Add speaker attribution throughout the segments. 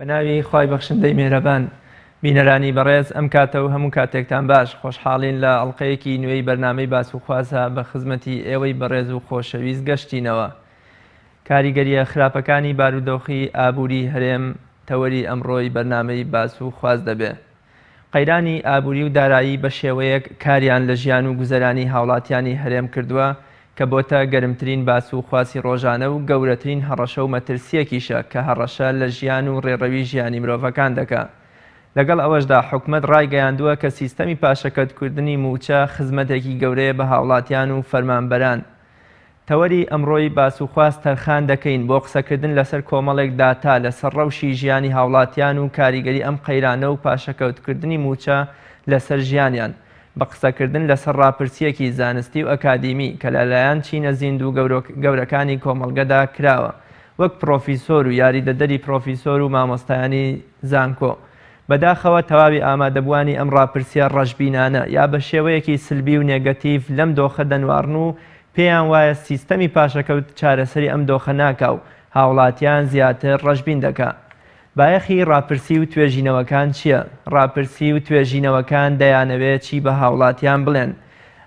Speaker 1: بە ناوی خوای بەخشندەی میهرەبان. بینەرانی بەڕێز ئەم کاتە و هەموو کاتێکتان باش، خۆشحاڵین لە ئەڵقەیەکی نوێی بەرنامەی باس و خوازە بە خزمەتی ئێوەی بەڕێز و خۆشەویست گەشتینەوە. کاریگەرییە خراپەکانی بارودۆخی ئابووری هەرێم تەوەری ئەمڕۆی بەرنامەی باس و خواز دەبێ. قەیرانی ئابووری و دارایی بە شێوەیەک کاریان لە ژیان و گوزەرانی هاوڵاتیانی هەرێم کردووە کە بۆتە گەرمترین باس و خواسی ڕۆژانە و گەورەترین هەڕەشە و مەترسییەکیشە کە هەڕەشە لە ژیان و ڕێڕەوی ژیانی مرۆڤەکان دەکا. لەگەڵ ئەوەشدا حکومەت ڕایگەیاندووە کە سیستەمی پاشەکەوتکردنی مووچە خزمەتێکی گەورەیە بە هاوڵاتیان و فەرمانبەران. تەوەری ئەمڕۆی باسوخواس تەرخان دەکەین بۆ قسەکردن لەسەر کۆمەڵێک داتا لەسەر ڕەوشی ژیانی هاوڵاتیان و کاریگەری ئەم قەیرانە و پاشەکەوتکردنی مووچە لەسەر ژیانیان بە قسەکردن لەسەر ڕاپرسییەکی زانستی و ئەکادیمی کە لەلایەن چینە زیندوو گەورەکانی کۆمەڵگەدا کراوە وەک پڕۆفیسۆر و یاریدەدەری پڕۆفیسۆر و مامۆستایانی زانکۆ. بەداخەوە تەواوی ئامادەبووانی ئەم ڕاپرسییە ڕەشبینانە یا بە شێوەیەکی سلبی و نێگەتیڤ لەم دۆخە دەنواڕن و پێیان وایە سیستەمی پاشەکەوت چارەسەری ئەم دۆخە ناکا و هاوڵاتیان زیاتر ڕەشبین دەکا. بایەخی ڕاپرسی و توێژینەوەکان چییە؟ ڕاپرسی و توێژینەوەکان دەیانەوێ چی بە هاوڵاتیان بڵێن؟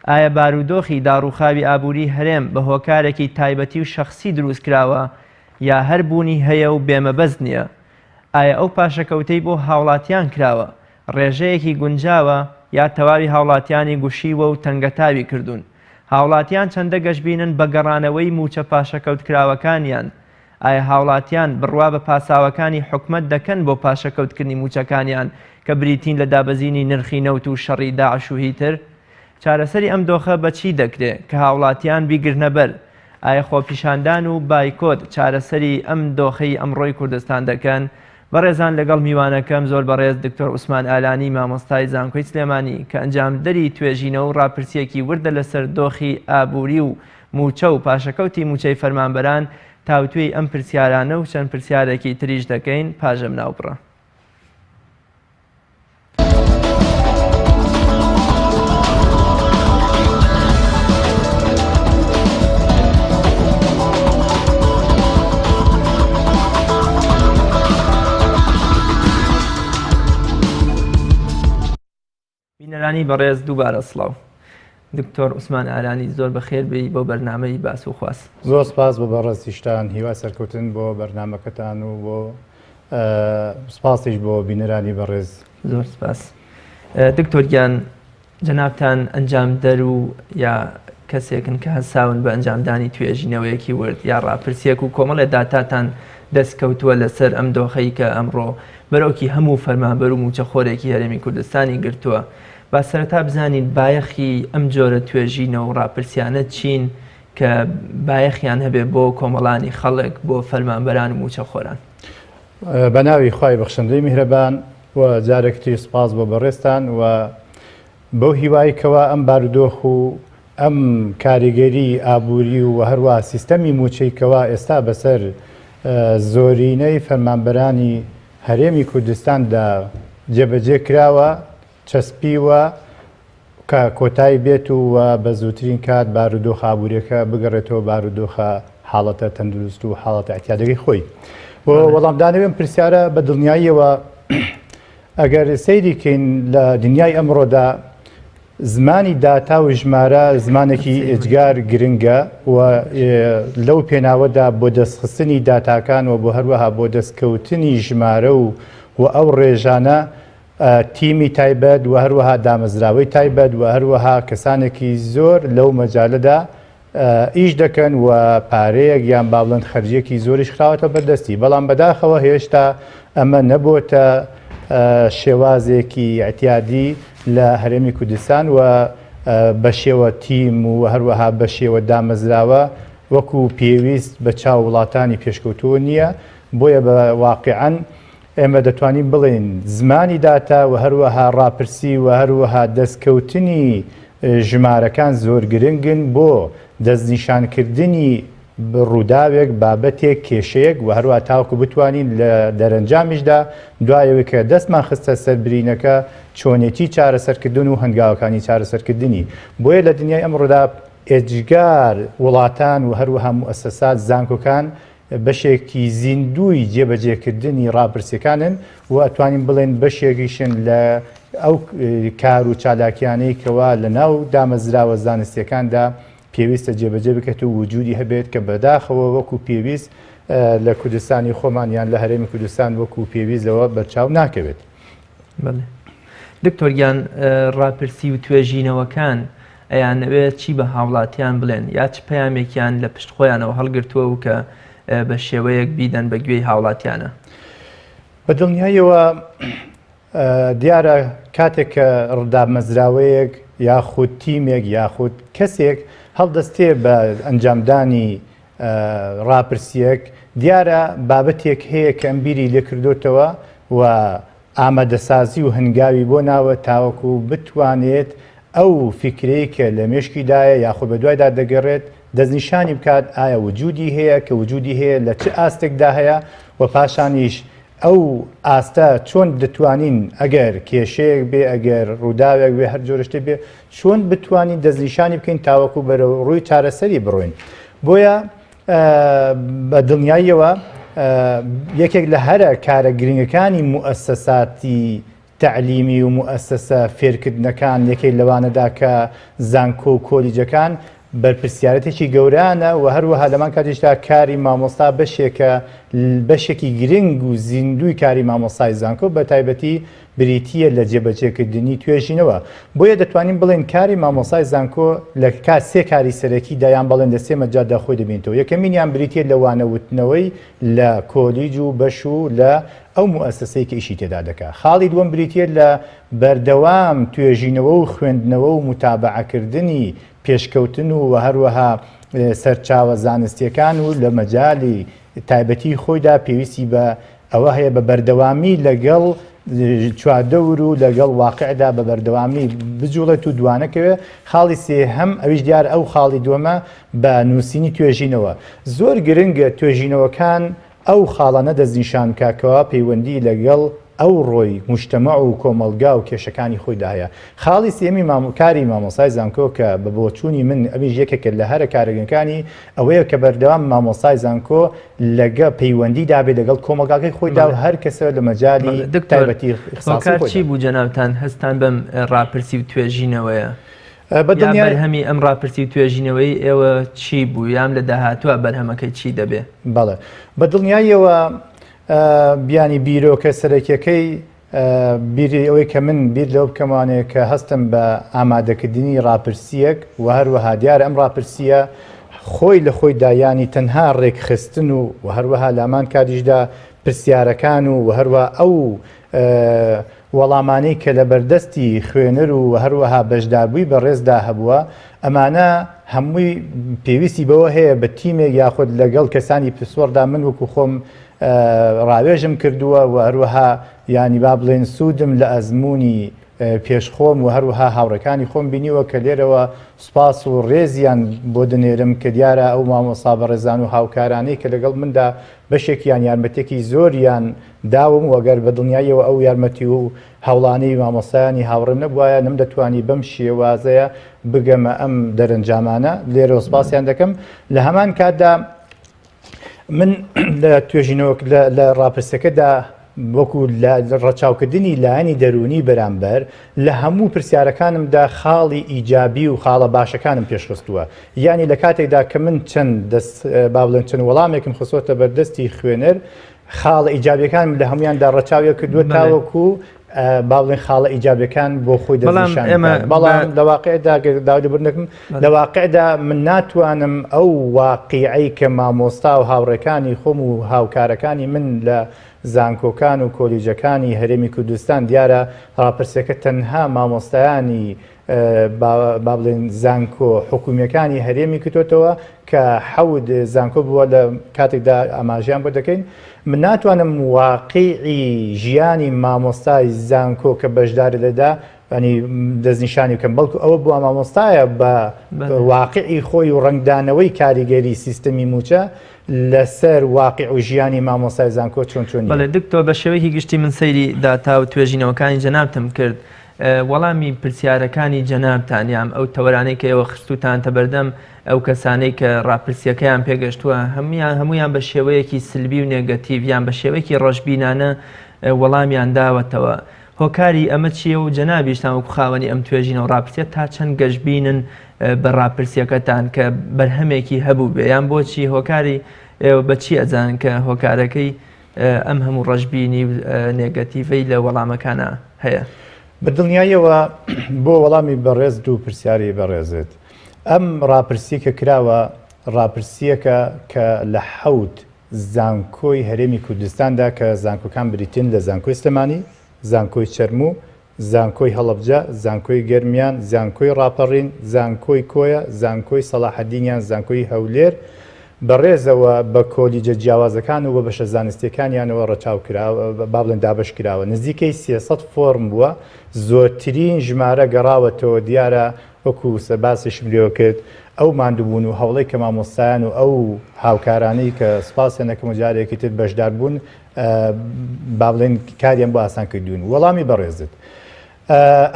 Speaker 1: ئایا بارودۆخی داڕووخاوی ئابووری هەرێم بە هۆکارێکی تایبەتی و شەخسی دروست کراوە یا هەر بوونی هەیە و بێ مەبەست نییە؟ ئایا ئەو پاشەکەوتەی بۆ هاوڵاتیان کراوە ڕێژەیەکی گونجاوە یا تەواوی هاوڵاتیانی گوشیوە و تەنگەتاوی کردوون؟ هاوڵاتیان چەندە گەشبینن بە گەڕانەوەی مووچە پاشەکەوتکراوەکانیان؟ ئایا هاوڵاتیان بڕوا بە پاساوەکانی حکومەت دەکەن بۆ پاشەکەوتکردنی مووچەکانیان کە بریتین لە دابەزینی نرخی نەوت و شەڕی داعش و هیتر؟ چارەسەری ئەم دۆخە بە چی دەکرێ کە هاوڵاتیان بیگرنە بەر؟ ئایا خۆپیشاندان و بایکۆت چارەسەری ئەم دۆخەی ئەمڕۆی کوردستان دەکەن؟ بەڕێزان لەگەڵ میوانەکەم زۆر بەڕێز دکتۆر عوسمان ئالانی مامۆستای زانکۆی سلێمانی کە ئەنجامدەری توێژینەوە و ڕاپرسییەکی وردە لەسەر دۆخی ئابووری و مووچە و پاشەکەوتی مووچەی فەرمانبەران تاوتوێی ئەم پرسیارانە و چەند پرسیارێکی تریش دەکەین پاژەم ناوبڕە. بینەرانی بەڕێز دووبارە سڵاو. دکتۆر عوسمان ئارانی زۆر بەخێر بێی بۆ بەرنامەی باس و خواست.
Speaker 2: زۆر سپاس بۆ بەڕێزیشتان، هیوای سەرکەوتن بۆ بەرنامەکەتان و بۆ سپاسیش بۆ بینەرانی بەڕێز.
Speaker 1: زۆر سپاس. دکتۆر گیان جەنابتان ئەنجامدەر و یا کەسێکن کە هەستاون بە ئەنجامدانی توێژینەوەیەکی ورد یا ڕاپرسیەک و کۆمەڵێ داتاتان دەست کەوتووە لەسەر ئەم دۆخەی کە ئەمڕۆ بەرۆکی هەموو فەرمانبەر و مووچەخۆرێکی هەرێمی کوردستانی گرتووە. با سەرەتا بزانین بایەخی ئەم جۆرە توێژینەوە و ڕاپرسیانە چین کە بایەخیان هەبێ بۆ کۆمەڵانی خەڵک، بۆ فەرمانبەران و مووچەخۆران.
Speaker 2: بە ناوی خوای بەخشندەی میهرەبان و جارێکی تریش سپاس بۆ بەڕێزتان و بەو هیوای کەوا ئەم بارودۆخ و ئەم کاریگەری ئابووری و هەروەها سیستەمی مووچەی کەوا ئێستا بەسەر زۆرینەی فەرمانبەرانی هەرێمی کوردستاندا جێبەجێ کراوە چەسپیوە کە کۆتایی بێت و بە زووترین کات بارودۆخە ئابووریەکە بگەڕێتەوە بارودۆخە حاڵەتە تەندروست و حاڵەتە ئیعتیادەکەی خۆی. بۆ وەڵامدانەوەی ئەم پرسیارە بە دڵنیاییەوە ئەگەر سەیری کەین لە دنیای ئەمڕۆدا زمانی داتا و ژمارە زمانێکی ئێجگار گرنگە و لەو پێناوەدا بۆ دەستخستنی داتاکان و بۆ هەروەها بۆ دەستکەوتنی ژمارە و و ئەو ڕێژانە تیمی تایبەت و هەروەها دامەزراوەی تایبەت و هەروەها کەسانێکی زۆر لەو مەجالەدا ئیش دەکەن و پارەیەک یان با بڵێن خەرجیەکی زۆریش خراوەتە بەردەستی بەڵام بەداخەوە هێشتا ئەمە نەبۆتە شێوازێکی ئیعتیادی لە هەرێمی کوردستان و بە شێوە تیم و هەروەها بە شێوە دامەزراوە وەکو پێویست بە چاو وڵاتانی پێشکەوتووە نییە بۆیە بە واقیعەن ئێمە دەتوانین بڵێین زمانی داتا و هەروەها ڕاپرسی و هەروەها دەستکەوتنی ژمارەکان زۆر گرنگن بۆ دەستنیشانکردنی ڕووداوێک، بابەتێک، کێشەیەک و هەروەها تاوەکو بتوانین لە دەرەنجامیشدا دوای ئەوەی کە دەستمان خستە سەر برینەکە چۆنێتی چارەسەرکردن و هەنگاوەکانی چارەسەرکردنی. بۆیە لە دنیای ئەمڕۆدا ئێجگار وڵاتان و هەروەها موئەسەسات، زانکۆکان بەشێکی زیندووی جێبەجێکردنی ڕاپرسیەکانن و ئەتوانین بڵێن بەشێکیشن لە ئەو کار و چالاکیانەی کەوا لە ناو دامەزراوە زانستیەکاندا پێویستە جێبەجێ بکرێت و وجودی هەبێت کە بەداخەوە وەکو پێویست لە کوردستانی خۆمان یان لە هەرێمی کوردستان وەکو پێویست لەوە بەرچاو ناکەوێت.
Speaker 1: بەڵێ دکتۆر گیان ڕاپرسی و توێژینەوەکان ئەیانەوێت چی بە هاوڵاتیان بڵێن یا چ پەیامێکیان لە پشت خۆیانەوە هەڵگرتووە و کە بە شێوەیەک بیدەن بە گوێی هاوڵاتیانە؟
Speaker 2: بە دڵنیاییەوە دیارە کاتێک کە دامەزراوەیەک یاخود تیمێک یاخود کەسێک هەڵدەستێ بە ئەنجامدانی ڕاپرسیەک دیارە بابەتێک هەیە کە ئەم بیری لێکردوتەوە و ئامادەسازی و هەنگاوی بۆ ناوە تاوەکو بتوانێت ئەو فیکرەی کە لە مێشکیدایە یاخود بەدوایدا دەگەڕێت دەستنیشانی بکات ئایا وجودی هەیە کە وجودی هەیە لە چ ئاستێکدا هەیە و پاشانیش ئەو ئاستە چۆن دەتوانین ئەگەر کێشەیەک بێ ئەگەر ڕووداوێک بێ هەر جۆرە شتێک بێ چۆن بتوانین دەستنیشانی بکەین تاوەکو بەرەو ڕووی چارەسەری بڕۆین بۆیە بە دڵنیاییەوە یەکێک لە هەرە کارە گرنگەکانی موئەسەساتی تەعلیمی و موئەسەسە فێرکردنەکان یەکێک لەوانەدا کە زانکۆ و کۆلیجەکان بەرپرسیارەتێکی گەورانە و هەروەها لەمان کاتیشدا کاری مامۆستا بەشێکە بەشێکی گرنگ و زیندووی کاری مامۆستای زانکۆ بە تایبەتی بریتییە لە جێبەجێکردنی توێژینەوە. بۆیە دەتوانین بڵێین کاری مامۆستای زانکۆ لە سێ کاری سەرەکیدا یان بەڵێن لە سێ مەجالدا خۆی دەبینێتەوە. یەکەمینیان بریتییە لە وانە وتنەوەی لە کۆلیج و بەش و لە ئەو موئەسەسەی کە ئیشی تێدا دەکا. خاڵی دووەم بریتییە لە بەردەوام توێژینەوە و خوێندنەوە و موتابەعەکردنی پێشکەوتن و هەروەها سەرچاوە زانستییەکان و لە مەجالی تایبەتی خۆیدا پێویستی بە ئەوە هەیە بە بەردەوامی لەگەڵ چواردەور و لەگەڵ واقعدا بە بەردەوامی بجوڵێت و دوانەکەوێت خاڵی سێهەم ئەویش دیار ئەو خاڵی دووەمە بە نووسینی توێژینەوە زۆر گرنگە توێژینەوەکان ئەو خاڵانە دەستنیشان بکا کەوا پەیوەندی لەگەڵ ئەوڕۆی موجتەمەع و کۆمەڵگا و کێشەکانی خۆیدا هەیە. خاڵی سێیەمی کاری مامۆستای زانکۆ کە بە بۆچوونی من ئەویش یەکێکە لە هەرە کارگەکانی ئەوەیە کە بەردەوام مامۆستای زانکۆ لەگە پەیوەندی دابێت لەگەڵ کۆمەڵگاکەی خۆیدا و هەر کەسە لە مەجالی
Speaker 1: دکتۆر
Speaker 2: تایبەتی ئیخساسی
Speaker 1: هۆکار
Speaker 2: خۆیدا.
Speaker 1: چی بوو جەنابتان هەستان بەم ڕاپرسی و توێژینەوەیە؟
Speaker 2: بە
Speaker 1: یا
Speaker 2: دڵنیای
Speaker 1: بەرهەمی ئەم ڕاپرسی و توێژینەوەی ئێوە چی بوو یان لە داهاتووە بەرهەمەکەی چی دەبێ؟
Speaker 2: بەڵێ بە دڵنیاییەوە بیانی بیرۆکە سەرەکیەکەی بیری ئەوەی کە من بیر لەوە بکەموانێ کە هەستم بە ئامادەکردنی ڕاپرسیەک و هەروەها دیارە ئەم ڕاپرسیە خۆی لە خۆیدا یانی تەنها ڕێکخستن و و هەروەها لامان کاتیشدا پرسیارەکان و هەروە ئەو وەڵامانەی کە لە بەردەستی خوێنەر و هەروەها بەشداربووی بەڕێزدا هەبووە ئەمانە هەمووی پێویستی بەوە هەیە بە تیمێک یاخود لەگەڵ کەسانی پسپۆڕدا من وەکو خۆم ڕاوێژم کردووە و هەروەها یانی با بڵێن سوودم لە ئەزموونی پێش خۆم و هەروەها هاوڕێکانی خۆم بینیوە کە لێرەوە سوپاس و ڕێزیان بۆ دەنێرم کە دیارە ئەو مامۆستا بەڕێزان و هاوکارانەی کە لەگەڵ مندا بەشێکیان یارمەتێکی زۆریان داوم و گەر بە دڵنیاییەوە ئەو یارمەتی و هەوڵانەی مامۆستایانی هاوڕێم نەبوایە نەمدەتوانی بەم شێوازەیە بگەمە ئەم دەرەنجامانە لێرەوە سپاسیان دەکەم لە هەمان کاتدا من لە توێژینەوە لە ڕاپرسەکەدا وەکو لە ڕەچاوکردنی لایەنی دەروونی بەرامبەر لە هەموو پرسیارەکانمدا خاڵی ئیجابی و خاڵە باشەکانم پێشخستووە یعنی لە کاتێکدا کە من چەند دەست با بڵێن چەند وەڵامێکم خستۆتە بەردەستی خوێنەر خاڵە ئیجابیەکانم لە هەمویاندا ڕەچاویە کردووە تاوەکو با بڵێن خاڵە ئیجابەکان بۆ خۆی دەستنیشان بکات. بەڵام لە واقعدا داوای لێبوردن دەکەم لە واقعدا من ناتوانم ئەو واقیعەی کە مامۆستا و هاوڕێکانی خۆم و هاوکارەکانی من لە زانکۆکان و کۆلیجەکانی هەرێمی کوردستان دیارە ڕاپرسیەکە تەنها مامۆستایانی با بڵێن زانکۆ حکومیەکانی هەرێمی کردۆتەوە کە حەوت زانکۆ بووە لە کاتێکدا ئاماژیان بۆ دەکەین من ناتوانم واقعی ژیانی مامۆستای زانکۆ کە بەشداری لەدا ینی دەستنیشانی بکەم بەڵکو ئەوە بووە مامۆستایە بە واقعی خۆی و ڕەنگدانەوەی کاریگەری سیستەمی موچە لەسەر واقع و ژیانی مامۆستای زانکۆ چۆن چۆن
Speaker 1: بەڵێ دکتۆر بە شێوەیەکی گشتی من سەیری داتا و توێژینەوەکانی جەنابتم کرد. وەڵامی پرسیارەکانی جەنابتان یان ئەو تەوەرانەی کە ئێوە خستوتانتە بەردەم ئەو کەسانەی کە ڕاپرسیەکەیان پێگەشتووە هەمویان هەمویان بە شێوەیەکی سلبی و نێگەتیڤ یان بە شێوەیەکی ڕەشبینانە وەڵامیان داوەتەوە. هۆکاری ئەمە چییە و جەنابیشتان وەکو خاوەنی ئەم توێژینەوە ڕاپرسیە تا چەند گەشبینن بە ڕاپرسیەکەتان کە بەرهەمێکی هەبوو بێ یان بۆچی هۆکاری ئێوە بە چی ئەزانن کە هۆکارەکەی ئەم هەموو ڕەشبینی و نێگەتیڤەی لە وەڵامەکانا هەیە؟
Speaker 2: بە دڵنیاییەوە بۆ وەڵامی بەڕێزت و پرسیاری بەڕێزت ئەم ڕاپرسیە کە کراوە ڕاپرسیەکە کە لە حەوت زانکۆی هەرێمی کوردستاندا کە زانکۆکان بریتین لە زانکۆی سلێمانی، زانکۆی چەرموو، زانکۆی هەڵەبجە، زانکۆی گەرمیان، زانکۆی ڕاپەڕین، زانکۆی کۆیە، زانکۆی سەڵاحەدین یان زانکۆی هەولێر بە ڕێزەوە بە کۆلیجە جیاوازەکان و بە بەشە زانستیەکانیانەوە ڕەچاو کراوە با بڵێن دابەش کراوە نزیکەی 300 فۆرم بووە زۆرترین ژمارە گەڕاوەتەوە دیارە وەکو باسیشم لێوە کرد ئەو ماندووبوون و هەوڵەی کە مامۆستایان و ئەو هاوکارانەی کە سپاسیان دەکەم و جارێکی تر بەشدار بوون با بڵێن کاریان بۆ ئاسان کردوون. وەڵامی بەڕێزت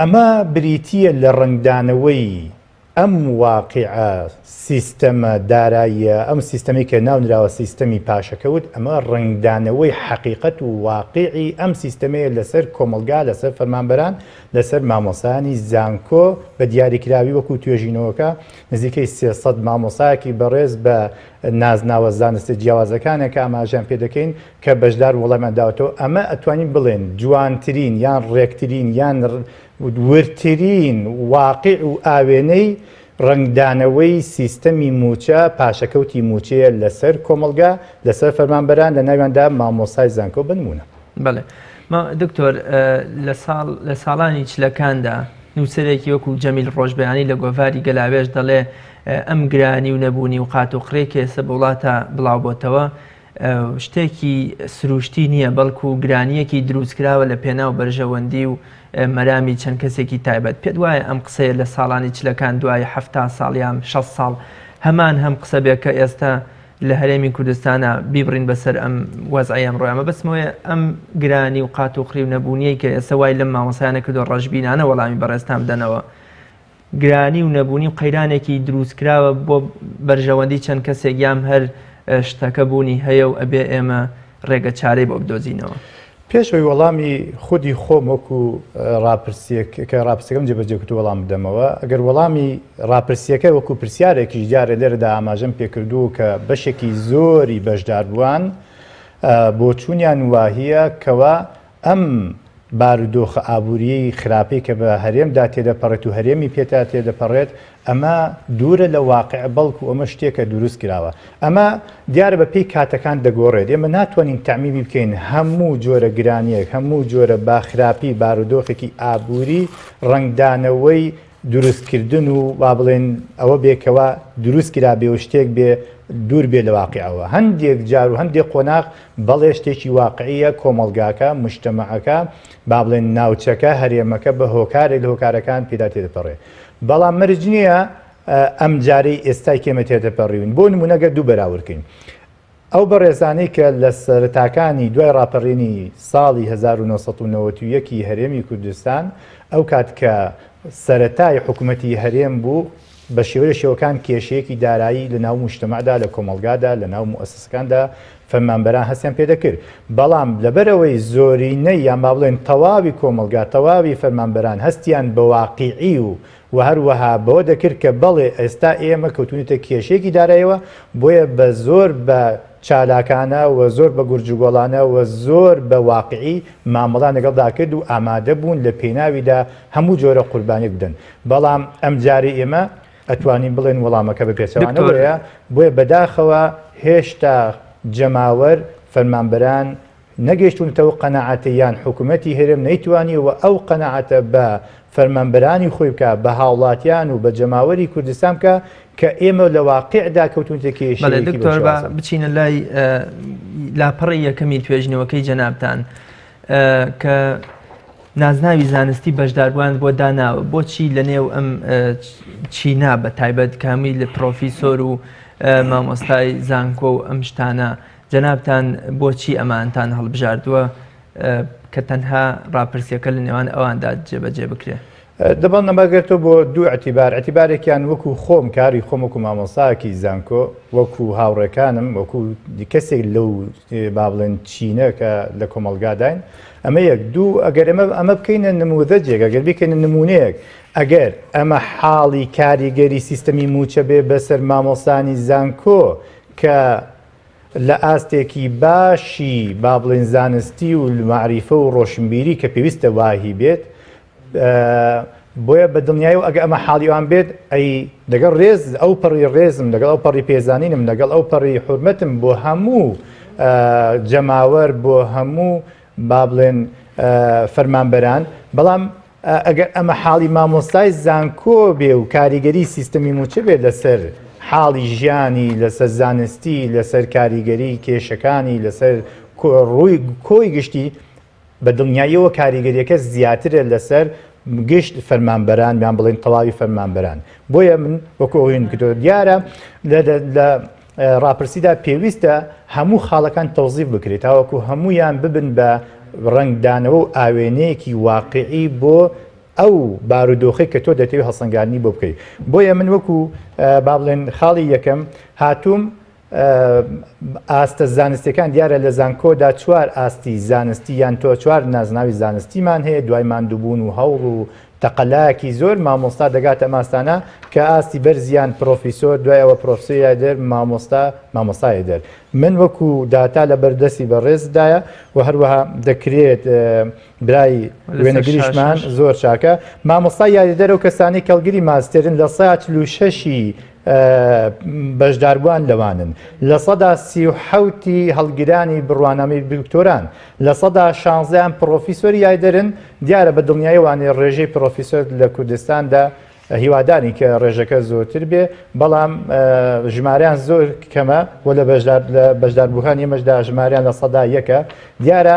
Speaker 2: ئەمە بریتییە لە ڕەنگدانەوەی ئەم واقیعە سیستەمە داراییە، ئەم سیستەمەی کە ناونراوە سیستەمی پاشەکەوت، ئەمە ڕەنگدانەوەی حەقیقەت و واقیعی ئەم سیستەمەیە لەسەر کۆمەڵگا، لەسەر فەرمانبەران، لەسەر مامۆستایانی زانکۆ بە دیاریکراوی وەکو توێژینەوەکە نزیکەی 300 مامۆستایەکی بەڕێز بە نازناوە زانستە جیاوازەکانە کە ئاماژەیان پێ دەکەین کە بەشدار وەڵامیان داوەتەوە ئەمە ئەتوانین بڵێن جوانترین یان ڕێکترین یان وردترین واقع و ئاوێنەی ڕەنگدانەوەی سیستەمی مووچە پاشەکەوتی مووچەیە لەسەر کۆمەڵگا لەسەر فەرمانبەران لە ناویاندا مامۆستای زانکۆ بە نموونە.
Speaker 1: بەڵێ دکتۆر لە ساڵ لە ساڵانی چلەکاندا نووسەرێکی وەکو جەمیل ڕۆژبەیانی لە گۆڤاری گەلاوێژ دەڵێ ئەم گرانی و نەبوونی و قاتوقڕی کە ئێستا بە وڵاتە بڵاوبۆتەوە شتێکی سروشتی نییە بەڵکو گرانییەکی دروستکراوە لە پێناو بەرژەوەندی و مەرامی چەند کەسێکی تایبەت. پێت وایە ئەم قسەیە لە ساڵانی چلەکان دوای 70 ساڵ یان 60 ساڵ هەمان هەم قسە بێ کە ئێستا لە هەرێمی کوردستانە بیبڕین بەسەر ئەم وەزعەی ئەمڕۆیە؟ مەبەستمەوەیە ئەم گرانی و قاتوقڕی و نەبوونیەی کە ئێستا وای لەم مامۆستایانە کردووە ڕەشبینانە وەڵامی بەڕێزتان بدەنەوە گرانی و نەبوونی و قەیرانێکی دروستکراوە بۆ بەرژەوەندی چەند کەسێک یان هەر شتەکە بوونی هەیە و ئەبێ ئێمە ڕێگە چارەی بۆ بدۆزینەوە.
Speaker 2: پێش ئەوەی وەڵامی خودی خۆم وەکو ڕاپرسیەک کە ڕاپرسیەکەم جێبەجێ کردو وەڵام بدەمەوە، ئەگەر وەڵامی ڕاپرسیەکە وەکو پرسیارێکیش دیارە لێرەدا ئاماژەم پێکردوو کە بەشێکی زۆری بەشداربووان بۆچوونیان واهیە کەوا ئەم بارودۆخە ئابوورییەی خراپەی کە بە هەرێمدا تێدەپەڕێت و هەرێمی پێتا تێدەپەڕێت، ئەمە دوورە لە واقع، بەڵکو ئەمە شتێکە دروست کراوە. ئەمە دیارە بە پێی کاتەکان دەگۆڕێت. ئێمە ناتوانین تەعمیمی بکەین هەموو جۆرە گرانییەک، هەموو جۆرە با خراپی بارودۆخێکی ئابووری ڕەنگدانەوەی دروستکردن و با بڵێن ئەوە بێ کەوا دروست کرابێ و شتێک بێ دوور بێ لە واقیعەوە. هەندێک جار و هەندێک قۆناغ بەڵێ شتێکی واقعیە، کۆمەڵگاکە، مجتەمەعەکە، با بڵێن ناوچەکە، هەرێمەکە بە هۆکارێک لە هۆکارەکان پێدا تێدەپەڕێ. بەڵام مەرج نییە ئەم جارەی ئێستای کێمە تێدەپەڕیون. بۆ نموونە گەر دوو بەراورد کەین. ئەو بەڕێزانەی کە لە سەرەتاکانی دوای ڕاپەڕینی ساڵی 1991 ی هەرێمی کوردستان، ئەو کات کە سەرەتای حکومەتی هەرێم بوو، بە شێوە لە شێوەکان کێشەیەکی دارایی لە ناو موجتەمەعدا، لە کۆمەڵگادا، لە ناو موئەسەسەکاندا فەرمانبەران هەستیان پێ دەکرد. بەڵام لەبەرئەوەی زۆرینەی یان با بڵێن تەواوی کۆمەڵگا، تەواوی فەرمانبەران هەستیان بە واقیعی و و هەروەها بەوە دەکرد کە بەڵێ ئێستا ئێمە کەوتوینەتە کێشەیەکی دارایەوە، بۆیە بە زۆر بە چالاکانە و زۆر بە گورجوگۆڵانە و زۆر بە واقیعی مامەڵەیان لەگەڵدا کرد و ئامادە بوون لە پێناویدا هەموو جۆرە قوربانیەک بدەن. بەڵام ئەمجارەی ئێمە ئەتوانین بڵێن وەڵامەکە بە پێچەوانەوەیە، بۆیە بەداخەوە هێشتا جەماوەر، فەرمانبەران، نەگەیشتوونەتە ئەو قەناعەتە یان حکومەتی هەرێم نەیتوانیوە ئەو قەناعەتە بە فەرمانبەرانی خۆی بکا، بە هاوڵاتیان و بە جەماوەری کوردستان بکا کە ئێمە لە واقیعدا کەوتوونەتە
Speaker 1: بەڵێ
Speaker 2: کێشەیەکی بەو
Speaker 1: دکتۆر با
Speaker 2: شێوازە.
Speaker 1: بچینە لای لاپەڕەی یەکەمی توێژینەوەکەی جەنابتان کە نازناوی زانستی بەشداربووانت بۆ داناوە، بۆچی لە نێو ئەم چینە بە تایبەت کە هەمووی لە پرۆفیسۆر و مامۆستای زانکۆ و ئەم شتانە جەنابتان بۆچی ئەمانتان هەڵبژاردووە؟ کە تەنها ڕاپرسیەکە لە نێوان ئەواندا جێبەجێ بکرێ؟
Speaker 2: دەبەڵ نەمەگەرتەوە بۆ دوو ئیعتیبار، ئیعتیبارێکیان وەکو خۆم کاری خۆم وەکو مامۆستایەکی زانکۆ، وەکو هاوڕێکانم، وەکو کەسێک لەو با بڵێن چینە کە لە کۆمەڵگاداین، ئەمە یەک. دوو، ئەگەر ئێمە ئەمە بکەینە نموذەجێک، ئەگەر بیکەینە نموونەیەک، ئەگەر ئەمە حاڵی کاریگەری سیستەمی مووچە بێ بەسەر مامۆستانی زانکۆ کە لە ئاستێکی باشی با بڵێن زانستی و مەعریفە و ڕۆشنبیری کە پێویستە واهی بێت، بۆیە بە دڵنیایەوە ئەگە ئەمە حاڵی ئەوان بێت، ئەی لەگەڵ ڕێز ئەو پەڕی ڕێزم، لەگەڵ ئەو پەڕی پێزانینم، لەگەڵ ئەو پەڕی حورمەتم بۆ هەموو جەماوەر، بۆ هەموو با بڵێن فەرمانبەران، بەڵام ئەگەر ئەمە حاڵی مامۆستای زانکۆ بێ و کاریگەری سیستەمی مووچە بێت لەسەر حاڵی ژیانی، لەسەر زانستی، لەسەر کاریگەری کێشەکانی، لەسەر ڕووی کۆی گشتی، بە دڵنیاییەوە کاریگەریەکە زیاترە لەسەر گشت فەرمانبەران یان بڵێن تەواوی فەرمانبەران. بۆیە من وەکو ئەوەی کردەوە دیارە لە ڕاپرسیدا پێویستە هەموو خاڵەکان تەوزیف بکرێت تاوەکو هەمویان ببن بە ڕەنگدانەوە و ئاوێنەیەکی واقعی بۆ ئەو بارودۆخی کە تۆ دەتەوێت هەڵسەنگاندنی بۆ بکەیت. بۆیە من وەکو با بڵێن خاڵی یەکەم هاتووم ئاستە زانستیەکان، دیارە لە زانکۆدا چوار ئاستی زانستی یان تۆ چوار نازناوی زانستیمان هەیە، دوای ماندووبوون و هەوڵ و تەقەلایەکی زۆر مامۆستا دەگاتە ئەم ئاستانە کە ئاستی بەرزیان پرۆفیسۆر، دوای ئەوە پرۆفسۆر دەر، مامۆستا، مامۆستای دەر. من وەکو داتا لە بەردەستی بەڕێزدایە و هەروەها دەکرێت برای وێنەگریشمان زۆر چاکە. مامۆستای یاریدەر و کەسانی کەڵگری ماستێرن 46% بەشداربووان لەوانن، 37% ی هەڵگرانی بڕوانامەی دکتۆران، 16%یان پڕۆفیسۆری یاریدەرن. دیارە بە دڵنیایی وانەیە ڕێژەی پڕۆفیسۆر لە کوردستاندا هیوادارین کە ڕێژەکە زۆرتر بێ، بەڵام ژمارەیان زۆر کەمە و لە بەشداربووکانی ئێمەشدا ژمارەیان 1%ە. دیارە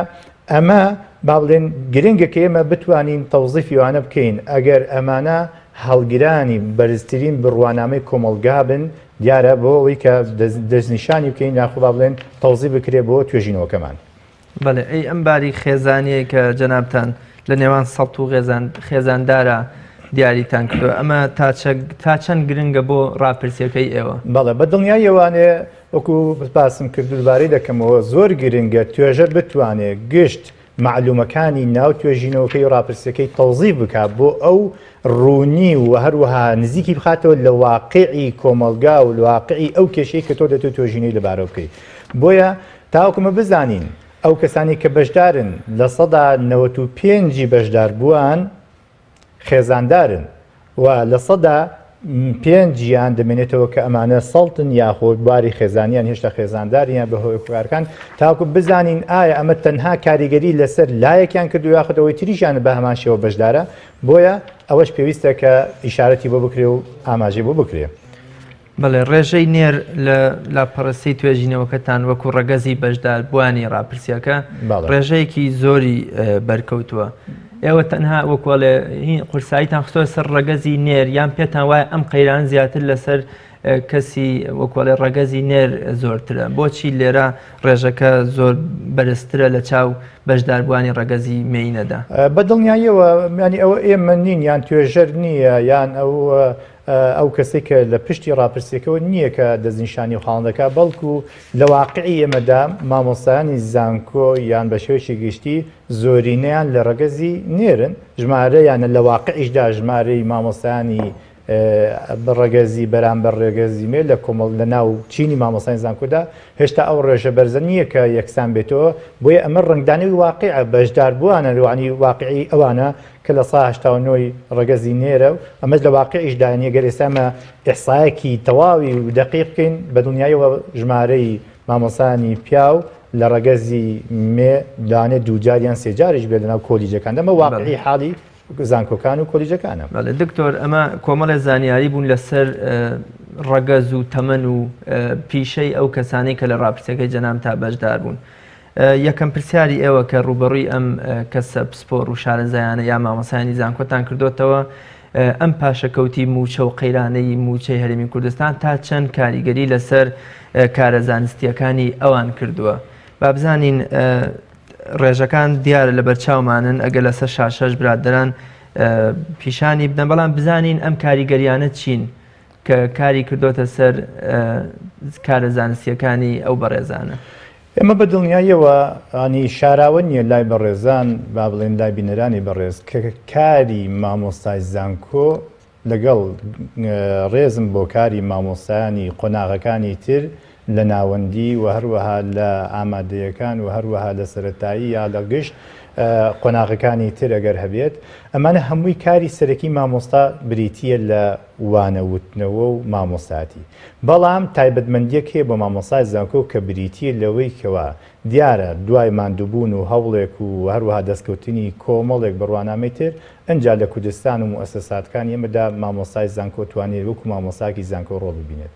Speaker 2: ئەمە با بڵێن گرنگە کە ئێمە بتوانین تەوزیفی ئەوانە بکەین، ئەگەر ئەمانە هەڵگرانی بەرزترین بڕوانامەی کۆمەڵگا بن، دیارە بۆ ئەوەی کە دەستنیشانی بکەین یاخۆ با بڵێن تەوزیف بکرێ بۆ توێژینەوەکەمان.
Speaker 1: بەڵێ، ئەی ئەم باری خێزانیەی کە جەنابتان لە نێوان سەڵت و خێزاندارا دیاریتان کردووە، ئەمە تا چەند گرنگە بۆ ڕاپرسیەکەی ئێوە؟
Speaker 2: بەڵێ، بە دڵنیاییەوانێ وەکو باسم کرد دووبارەی دەکەمەوە، زۆر گرنگە توێژەر بتوانێ گشت مەعلومەکانی ناو توێژینەوەکەی و ڕاپرسیەکەی تەوزیف بکات بۆ ئەو ڕوونی و هەروەها نزیکی بخاتەوە لە واقعی کۆمەڵگا و واقعی ئەو کێشەی کە تۆ دەتەوێت توێژینەوەی لەبارەوە بکەیت. بۆیە تاوەکو مە بزانین ئەو کەسانی کە بەشدارن 95% ی بەشداربووان خێزاندارن و 5%یان دەمێنێتەوە کە ئەمانە سەڵتن یاخود باری خێزانیان هێشتا خێزانداریان بە هۆی هۆکارەکان، تاوەکو بزانین ئایا ئەمە تەنها کاریگەری لەسەر لایەکیان کردو یاخود ئەوەی تریشیان بە هەمان شێوە بەشدارە. بۆیە ئەوەش پێویستە کە ئیشارەتی بۆ بکرێ و ئاماژەی بۆ بکرێ.
Speaker 1: بەڵێ، ڕێژەی نێر لە لاپەڕەسەی توێژینەوەکەتان وەکو ڕەگەزی بەشداربووانی ڕاپرسیەکە ڕێژەیەکی زۆری بەرکەوتووە. ئێوە تەنها وەکوڵێ قورساییتان خستۆ سەر ڕەگەزی نێر یان پێتان وایە ئەم قەیران زیاتر لەسەر کەسی وەکوڵێ ڕەگەزی نێر زۆرترە؟ بۆچی لێرە ڕێژەکە زۆر بەرزترە لە چاو بەشداربووانی ڕەگەزی مێینەدا؟
Speaker 2: بە دڵنیاییەوە ینی ئەوە ئێمە نین یان توێژەر نییە یان ئەو ئەو کەسەی کە لە پشتی ڕاپرسیەکەوە نییە کە دەستنیشانی و خاڵ دەکات، بەڵکو لە واقعی ئێمەدا مامۆستایانی زانکۆ یان بە شێوەیەکی گشتی زۆرینەیان لە ڕەگەزی نێرن، ژمارەیانە لە واقعیشدا ژمارەی مامۆستایانی ڕەگەزی بەرامبەر ڕێگەزی مێ لە کۆمەڵ لە ناو چینی مامۆستایانی زانکۆدا هێشتا ئەو ڕێژە بەرزە نییە کە یەکسان بێتەوە، بۆیە ئەمە ڕەنگدانەوەی واقیعە بەشداربووانە لەوانی واقعی ئەوانە کە 89% ی ڕەگەزی نێرە و ئەمەش لە واقعیشدا نییە. گەر ئێستا ئێمە ئیحسایەکی تەواوی و دەقیق بکەین بە دڵنیاییەوە ژمارەی مامۆستایانی پیاو لە ڕەگەزی مێ لەوانەیە دووجار یان سێجاریش بێت لەناو کۆلیجەکاندا. ئەمە واقعی حاڵی زانکۆکان و کۆلیجەکانە.
Speaker 1: بەڵێ دکتۆر، ئەمە کۆمەڵێ زانیاری بوون لەسەر ڕەگەز و تەمەن و پیشەی ئەو کەسانەی کە لە ڕاپرسیەکەی جەنابتا بەشدار بوون. یەکەم پرسیاری ئێوە کە ڕووبەڕووی ئەم کەسە پسپۆڕ و شارەزایانە یا مامۆستایانی زانکۆتان کردۆتەوە، ئەم پاشەکەوتی مووچە و قەیرانەی مووچەی هەرێمی کوردستان تا چەند کاریگەری لەسەر کارە زانستییەکانی ئەوان کردووە؟ با بزانین. ڕێژەکان دیارە لە بەرچاومانن ئەگەر لەسەر شاشەش برادەران پیشانی بدەن، بەڵام بزانین ئەم کاریگەریانە چین کە کاری کردۆتە سەر کارە زانستیەکانی ئەو بەڕێزانە.
Speaker 2: ئێمە بە دڵنیاییەوە ینی شاراوە نییە لای بەڕێزان، با بڵێن لای بینەرانی بەڕێز، کە کاری مامۆستای زانکۆ لەگەڵ ڕێزم بۆ کاری مامۆستایانی قۆناغەکانی تر لە ناوەندی و هەروەها لە ئامادەیەکان و هەروەها لە سەرەتایی یا لە گشت قۆناغەکانی تر ئەگەر هەبێت، ئەمانە هەمووی کاری سەرەکی مامۆستا بریتییە لە وانە وتنەوە و مامۆستایەتی. بەڵام تایبەتمەندییەک هەیە بۆ مامۆستای زانکۆ کە بریتییە لەوەی کەوا دیارە دوای ماندووبوون و هەوڵێک و هەروەها دەستکەوتنی کۆمەڵێک بڕوانامەی تر، ئنجا لە کوردستان و موئەسەساتکانی ئێمەدا مامۆستای زانکۆ توانیوێت وەکو مامۆستایەکی زانکۆ ڕۆڵ ببینێت.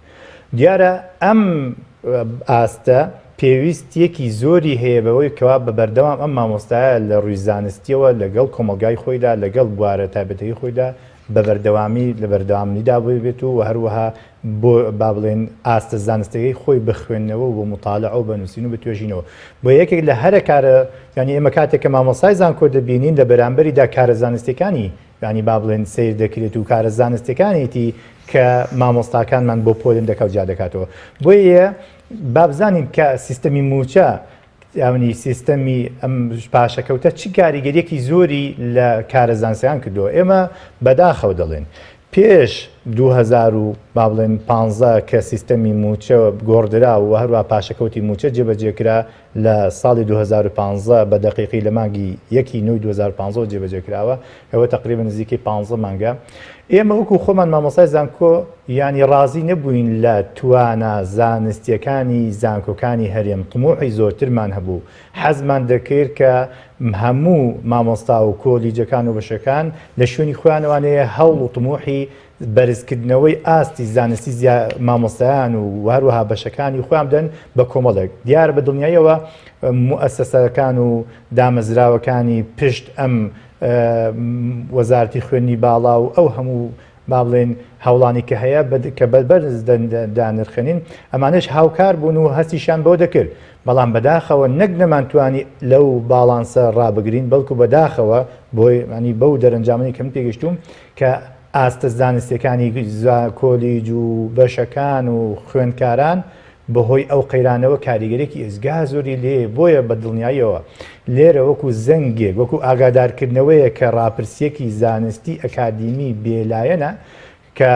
Speaker 2: دیارە ئەم ئاستە پێویستییەکی زۆری هەیە بەوەی کەوا بە بەردەوام ئەم مامۆستایە لە ڕووی زانستییەوە لەگەڵ کۆمەڵگای خۆیدا، لەگەڵ بوارە تایبەتەکەی خۆیدا بە بەردەوامی لە بەردەوامیدا بێت و هەروەها بۆ با بڵێن ئاستە زانستەکەی خۆی بە خوێندنەوە و بە موتالعە و بە نووسین و بە توێژینەوە. بۆ یەکێک لە هەرە کارە یانی ئێمە کاتێک کە مامۆستای زانکۆ دەبینین لە بەرامبەریدا کارە زانستیەکانی یانی با بڵێن سەیر دەکرێت و کارە زانستیەکانیتی کە مامۆستاکانمان بۆ پۆلێن دەکا و جیا دەکاتەوە. بۆیە با بزانین کە سیستەمی مووچە یانی سیستەمی ئەم پاشەکەوتە چ کاریگەریەکی زۆری لە کارە زانستیان کردووە. ئێمە بەداخەوە دەڵێن پێش 2000 و با بڵێن 15 کە سیستەمی مووچە گۆڕدرا و هەروە پاشەکەوتی مووچە جێبەجێ کرا لە ساڵی 2015 بە دەقیقی لە مانگی یەکی نۆی 2015 جێبەجێ کراوە، ئەوە تقریبا نزیکەی 15 مانگە. ئێمە وەکو خۆمان مامۆستای زانکۆ یانی ڕازی نەبووین لە توانا زانستیەکانی زانکۆکانی هەرێم، طموحی زۆرترمان هەبوو، حەزمان دەکرد کە هەموو مامۆستا و کۆلیجەکان و بەشەکان لە شوێنی خۆیانەوانەیە هەوڵ و طموحی بەرزکردنەوەی ئاستی زانستی مامۆستایان و هەروەها بەشەکانی خۆیان بدەن بە کۆمەڵێک. دیارە بە دڵنیاییەوە موئەسەسەکان و دامەزراوەکانی پشت ئەم وەزارەتی خوێندنی باڵا و ئەو هەموو با بڵێن هەوڵانی کە هەیە کە بەرز دانرخێنین، ئەمانەش هاوکار بوون و هەستیشیان بەوە دەکرد، بەڵام بەداخەوە نەک نەمانتوانی لەو باڵانسە ڕابگرین، بەڵکو بەداخەوە بۆی ینی بەو دەرەنجامەی کە من پێگەیشتووم کە ئاستە زانستیەکانی کۆلیج و بەشەکان و خوێندکاران بەهۆی ئەو قەیرانەوە کاریگەرێکی ئێجگار زۆری لێیە، بۆیە بە دڵنیاییەوە لێرە وەکو زەنگێک، وەکو ئاگادارکردنەوەیەک کە ڕاپرسییەکی زانستی ئەکادیمی بێلایەنە کە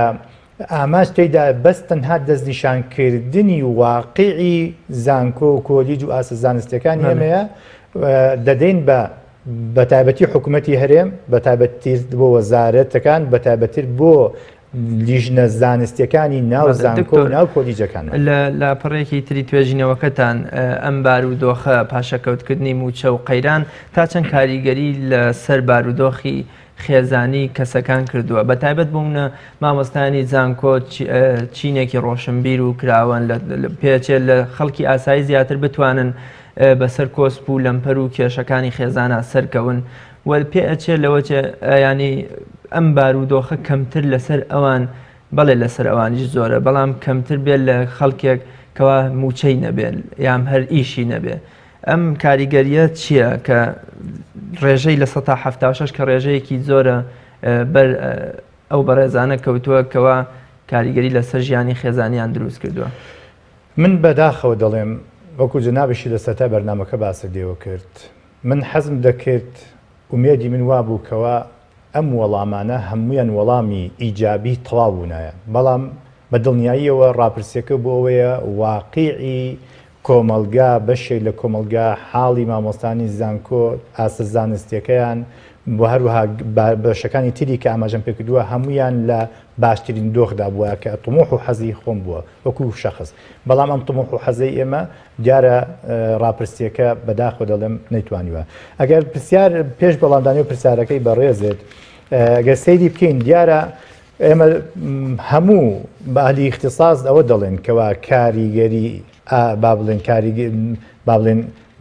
Speaker 2: ئامانج تێیدا بەس تەنها دەستنیشانکردنی واقیعی زانکۆ و کۆلیج و ئاستە زانستیەکانی ئێمەیە، دەدەین بە بەتایبەتی حکومەتی هەرێم، بەتایبەتتر بۆ وەزارەتەکان، بەتایبەتتر بۆ لیژنە زانستیەکانی ناو زانکۆ و ناو کۆلیجەکان.
Speaker 1: لە لاپەڕەیەکی تری توێژینەوەکەتان ئەم بارودۆخە، پاشەکەوتکردنی مووچە و قەیران تا چەند کاریگەری لەسەر بارودۆخی خێزانی کەسەکان کردووە، بە تایبەت بۆ منە مامۆستایانی زانکۆ چینێکی ڕۆشنبیر و کراوەن، پێچێت لە خەڵکی ئاسایی زیاتر بتوانن بەسەر کۆسپ و لەمپەر و کێشەکانی خێزانە سەرکەون و پێ ئەچێت لەوە چێ ینی ئەم بارودۆخە کەمتر لەسەر ئەوان، بەڵێ لەسەر ئەوانیش زۆرە، بەڵام کەمتر بێت لە خەڵکێک کەوا مووچەی نەبێت یان هەر ئیشی نەبێ. ئەم کاریگەریە چییە کە ڕێژەی 76% کە ڕێژەیەکی زۆرە بەر ئەو بەڕێزانە کەوتووە کەوا کاریگەری لەسەر ژیانی خێزانیان دروست کردووە؟
Speaker 2: من بەداخەوە دەڵێم وەکو جەنابیشی لە سەرەتای بەرنامەکە باست لێوە کرد، من حەزم دەکرد، ئومێدی من وابوو کەوا ئەم وەڵامانە هەموویان وەڵامی ئیجابی تەواو بوونایە، بەڵام بە دڵنیاییەوە ڕاپرسیەکە بۆ ئەوەیە واقیعی کۆمەڵگا، بەشێک لە کۆمەڵگا، حاڵی مامۆستانی زانکۆ، ئاستە زانستیەکەیان و هەروەها بەشەکانی تری کە ئاماژەم پێکردووە هەموویان لە باشترین دۆخدا بووە کە طموح و حەزی خۆم بووە وەکو شەخس، بەڵام ئەم طموح و حەزەی ئێمە دیارە ڕاپرسیەکە بەداخەوە دەڵێم نەیتوانیوە. ئەگەر پرسیار پێش بەڵامدانی و پرسیارەکەی بەڕێزت ئەگەر سەیری بکەین دیارە ئێمە هەموو بە ئەهلی ئیختیساس ئەوە دەڵێن کەوا کاریگەری با بڵێن کاریگەری با بڵێن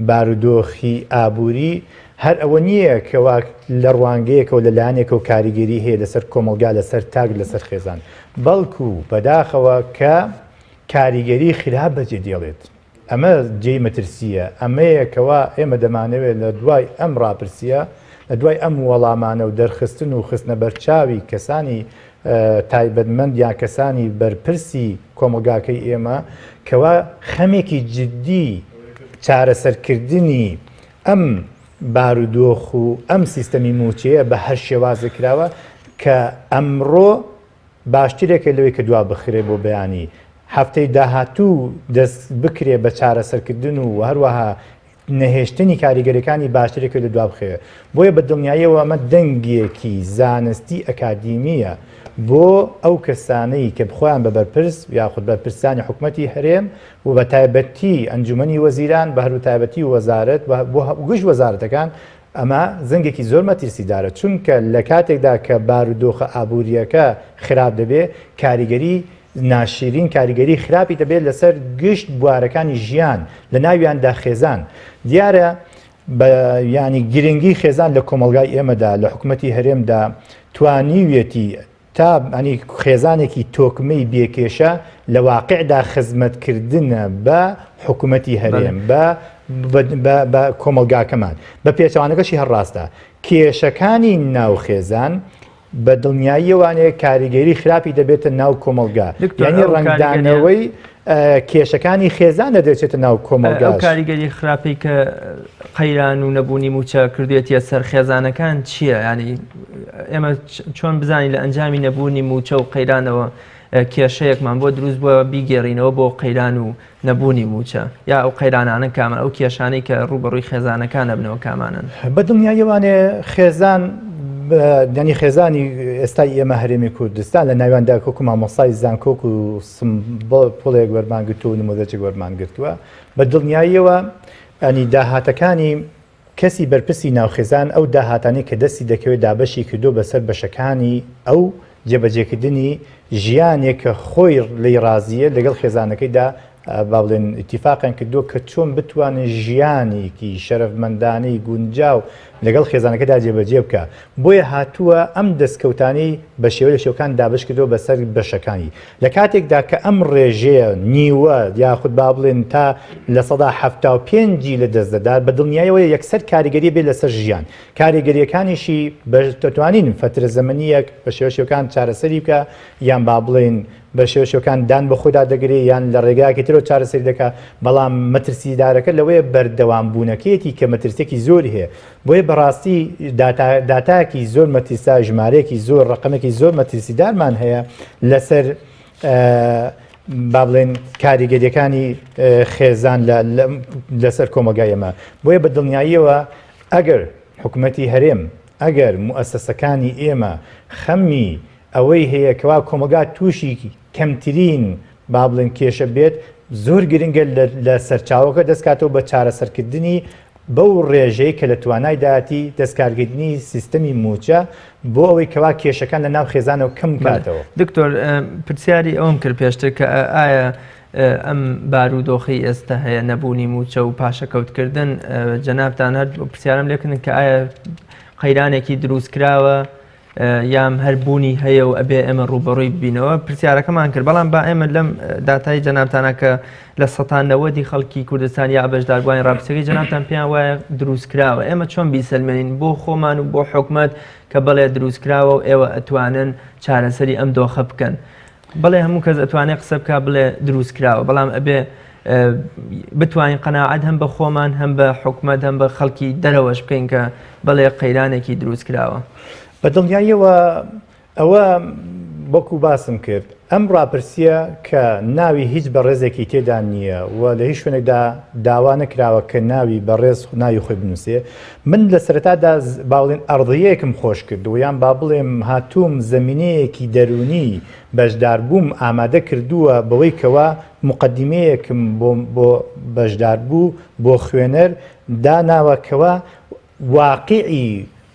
Speaker 2: بارودۆخی ئابووری هەر ئەوە نییە کەوا لە ڕوانگەیەکەوە لە لایەنێکەوە کاریگەری هەیە لەسەر کۆمەڵگا لەسەر تاک لەسەر خێزان بەڵکو بەداخەوە کە کاریگەری خراپ بەجێ دێڵێت. ئەمە جێی مەترسییە، ئەمەیە کەوا ئێمە دەمانەوێت لە دوای ئەم ڕاپرسییە، لە دوای ئەم وەڵامانە و دەرخستن و خستنە بەرچاوی کەسانی تایبەتمەند یان کەسانی بەرپرسی کۆمەڵگاکەی ئێمە کەوا خەمێکی جدی چارەسەرکردنی ئەم بارودۆخ و ئەم سیستەمی مووچەیە بە هەر شێوازێک کراوە کە ئەمڕۆ باشترێکە لەوەی کە دوا بخرێ بۆ بەیانی هەفتەی داهاتوو دەست بکرێ بە چارەسەرکردن و هەروەها نەهێشتنی کاریگەریەکانی باشترێکە لە دوا بخەوێ بۆیە بە دڵنیاییەوە ئەمە دەنگێکی زانستی ئەکادیمیە بۆ ئەو کەسانەی کە خۆیان بە بەرپرس یاخود بەرپرسانی حکومەتی هەرێم و بە تایبەتی ئەنجومەنی وەزیران بە هەرو تایبەتی وەزارەت بۆ گشت وەزارەتەکان ئەمە زەنگێکی زۆر مەترسیدارە چونکە لە کاتێکدا کە بارودۆخە ئابووریەکە خراپ دەبێ کاریگەری ناشرین کاریگەری خراپی دەبێت لەسەر گشت بوارەکانی ژیان لە ناویاندا خێزان دیارە بە ینی گرنگی خێزان لە کۆمەلگای ئێمەدا لە حکوومەتی هەرێمدا توانیویەتی تا ینی خێزانێکی تۆکمەی بێکێشە لە واقعدا خزمەتکردنە بە حکوومەتی هەرێم بە بە کۆمەلگاکەمان بە پێچوانەکەشی هەر ڕاستە کێشەکانی ناو خێزان بە دڵنیاییەوانێ کاریگەری خراپی دەبێتە ناو کۆمەڵگا یعنی ڕەنگدانەوەی کێشەکانی خێزان دەدەچێتە ناو کۆمەڵگا. ئەو
Speaker 1: کاریگەری خراپەی کە قەیران و نەبوونی مووچە کردوێتیە سەر خێزانەکان چییە؟ ینی ئێمە چۆن بزانین لە ئەنجامی نەبوونی مووچە و قەیرانەوە کێشەیەکمان بۆ دروست بووە بیگێڕینەوە بۆ قەیران و نەبوونی مووچە یا ئەو قەیرانانە کامن ئەو کێشانەی کە ڕووبەڕووی خێزانەکان ئەبنەوە کامانەن؟
Speaker 2: بە دڵنیاییەوانێ خێزان یانی خێزانی ئێستای ئێمە هەرێمی کوردستان لە ناویاندا کۆک و مامۆستای زانکۆک و سمبڵ پڵێک وەرمان گرتووە و نموزەجێک وەرمان گرتووە بە دڵنیاییەوە ئەنی داهاتەکانی کەسی بەرپرسی ناوخێزان ئەو داهاتانەی کە دەستی دەکەوێت دابەشی کردووە بەسەر بەشەکانی ئەو جێبەجێکردنی ژیانێک کە خۆی لێی ڕازییە لەگەڵ خێزانەکەیدا با بڵێن ئیتیفاقیان کردووە کە چۆن بتوانن ژیانێکی شەرەفمەندانەی گونجاو لەگەڵ خێزانەکەدا جێبەجێ بکە بۆیە هاتووە ئەم دەستکەوتانەی بە شێوە لە شێوەکان دابەش کردووە بەسەر بەشەکانی لە کاتێکدا کە ئەم ڕێژەیە نیوە یاخود با بڵێن تا 75% ی لە دەست دەدات بە دڵنیایەوە یەکسەر کاریگەری بێت لەسەر ژیان کاریگەریەکانیشی دەتوانین فەترە زەمەنیەک بە شێوە شێوەکان چارەسەری بکە یان با بڵێن بە شێوە شێوەکان دان بە خۆدا دەگرێ یان لە ڕێگایەکی ترەوە چارەسەری دەکا بەڵام مەترسیدارەکە لەوەیە بەردەوام بوونەکەیەتی کە مەترسیەکی زۆری هەیە بۆیە بەڕاستی داتایەکی زۆر مەترسا ژمارەیەکی زۆر ڕقمێکی زۆر مەترسیدارمان هەیە لەسەر با بڵێن کاریگەریەکانی خێزان لەسەر کۆمەگای ئێمە بۆیە بە دڵنیاییەوە ئەگەر حکوومەتی هەرێم ئەگەر موئەسەسەکانی ئێمە خەمی ئەوەی هەیە کەوا کۆمەڵگا تووشی کەمترین با بڵێن کێشە بێت زۆر گرنگە لە سەرچاوەکە دەستکاتەوە بە چارەسەرکردنی بەو ڕێژەی کە لە توانایدایەتی دەستکارکردنی سیستەمی مووچە بۆ ئەوەی کەوا کێشەکان لە ناو خێزانەوە کەم بکاتەوە.
Speaker 1: دکتۆر پرسیاری ئەوەم کرد پێشتر کە ئایا ئەم بارودۆخەی ئێستا هەیە نەبوونی مووچە و پاشەکەوتکردن جەنابتان هەر پرسیارم لێکردن کە ئایا قەیرانێکی دروست کراوە یام هەر بوونی هەیە و ئەبێ ئێمە ڕووبەڕووی ببینەوە پرسیارەکەمان کرد بەڵام با ئێمە لەم داتای جەنابتانە کە 90%ی خەڵکی کوردستان یا بەشداربووانی ڕاپرسیەکەی جەنابتان پێیان وایە دروست کراوە ئێمە چۆن بیسەلمێنین بۆ خۆمان و بۆ حکومەت کە بەڵێ دروست کراوە و ئێوە ئەتوانن چارەسەری ئەم دۆخە بکەن بەڵێ هەموو کەس ئەتوانێت قسە بکە بڵێ دروست کراوە بەڵام ئەبێ بتوانین قەناعەت هەم بە خۆمان هەم بە حکومەت هەم بە خەڵکی دەرەوەش بکەین کە بەڵێ قەیرانێکی دروست کراوە.
Speaker 2: بە دڵنیاییەوە ئەوە وەکو باسم کرد ئەم ڕاپرسیە کە ناوی هیچ بەڕێزێکی تێدا نییە و لە هیچ شوێنێکدا داوا نەکراوە کە ناوی بەڕێز ناوی خۆی بنووسێ من لە سەرەتادا با بڵێن ئەڕضیەیەکم خۆش کردووە یان با بڵێم هاتووم زەمینەیەکی دەروونی بەشداربووم ئامادە کردووە بەوەی کەوا موقەدیمەیەکم بۆ بۆ بەشداربوو بۆ خوێنەر داناوە کەوا واقیعی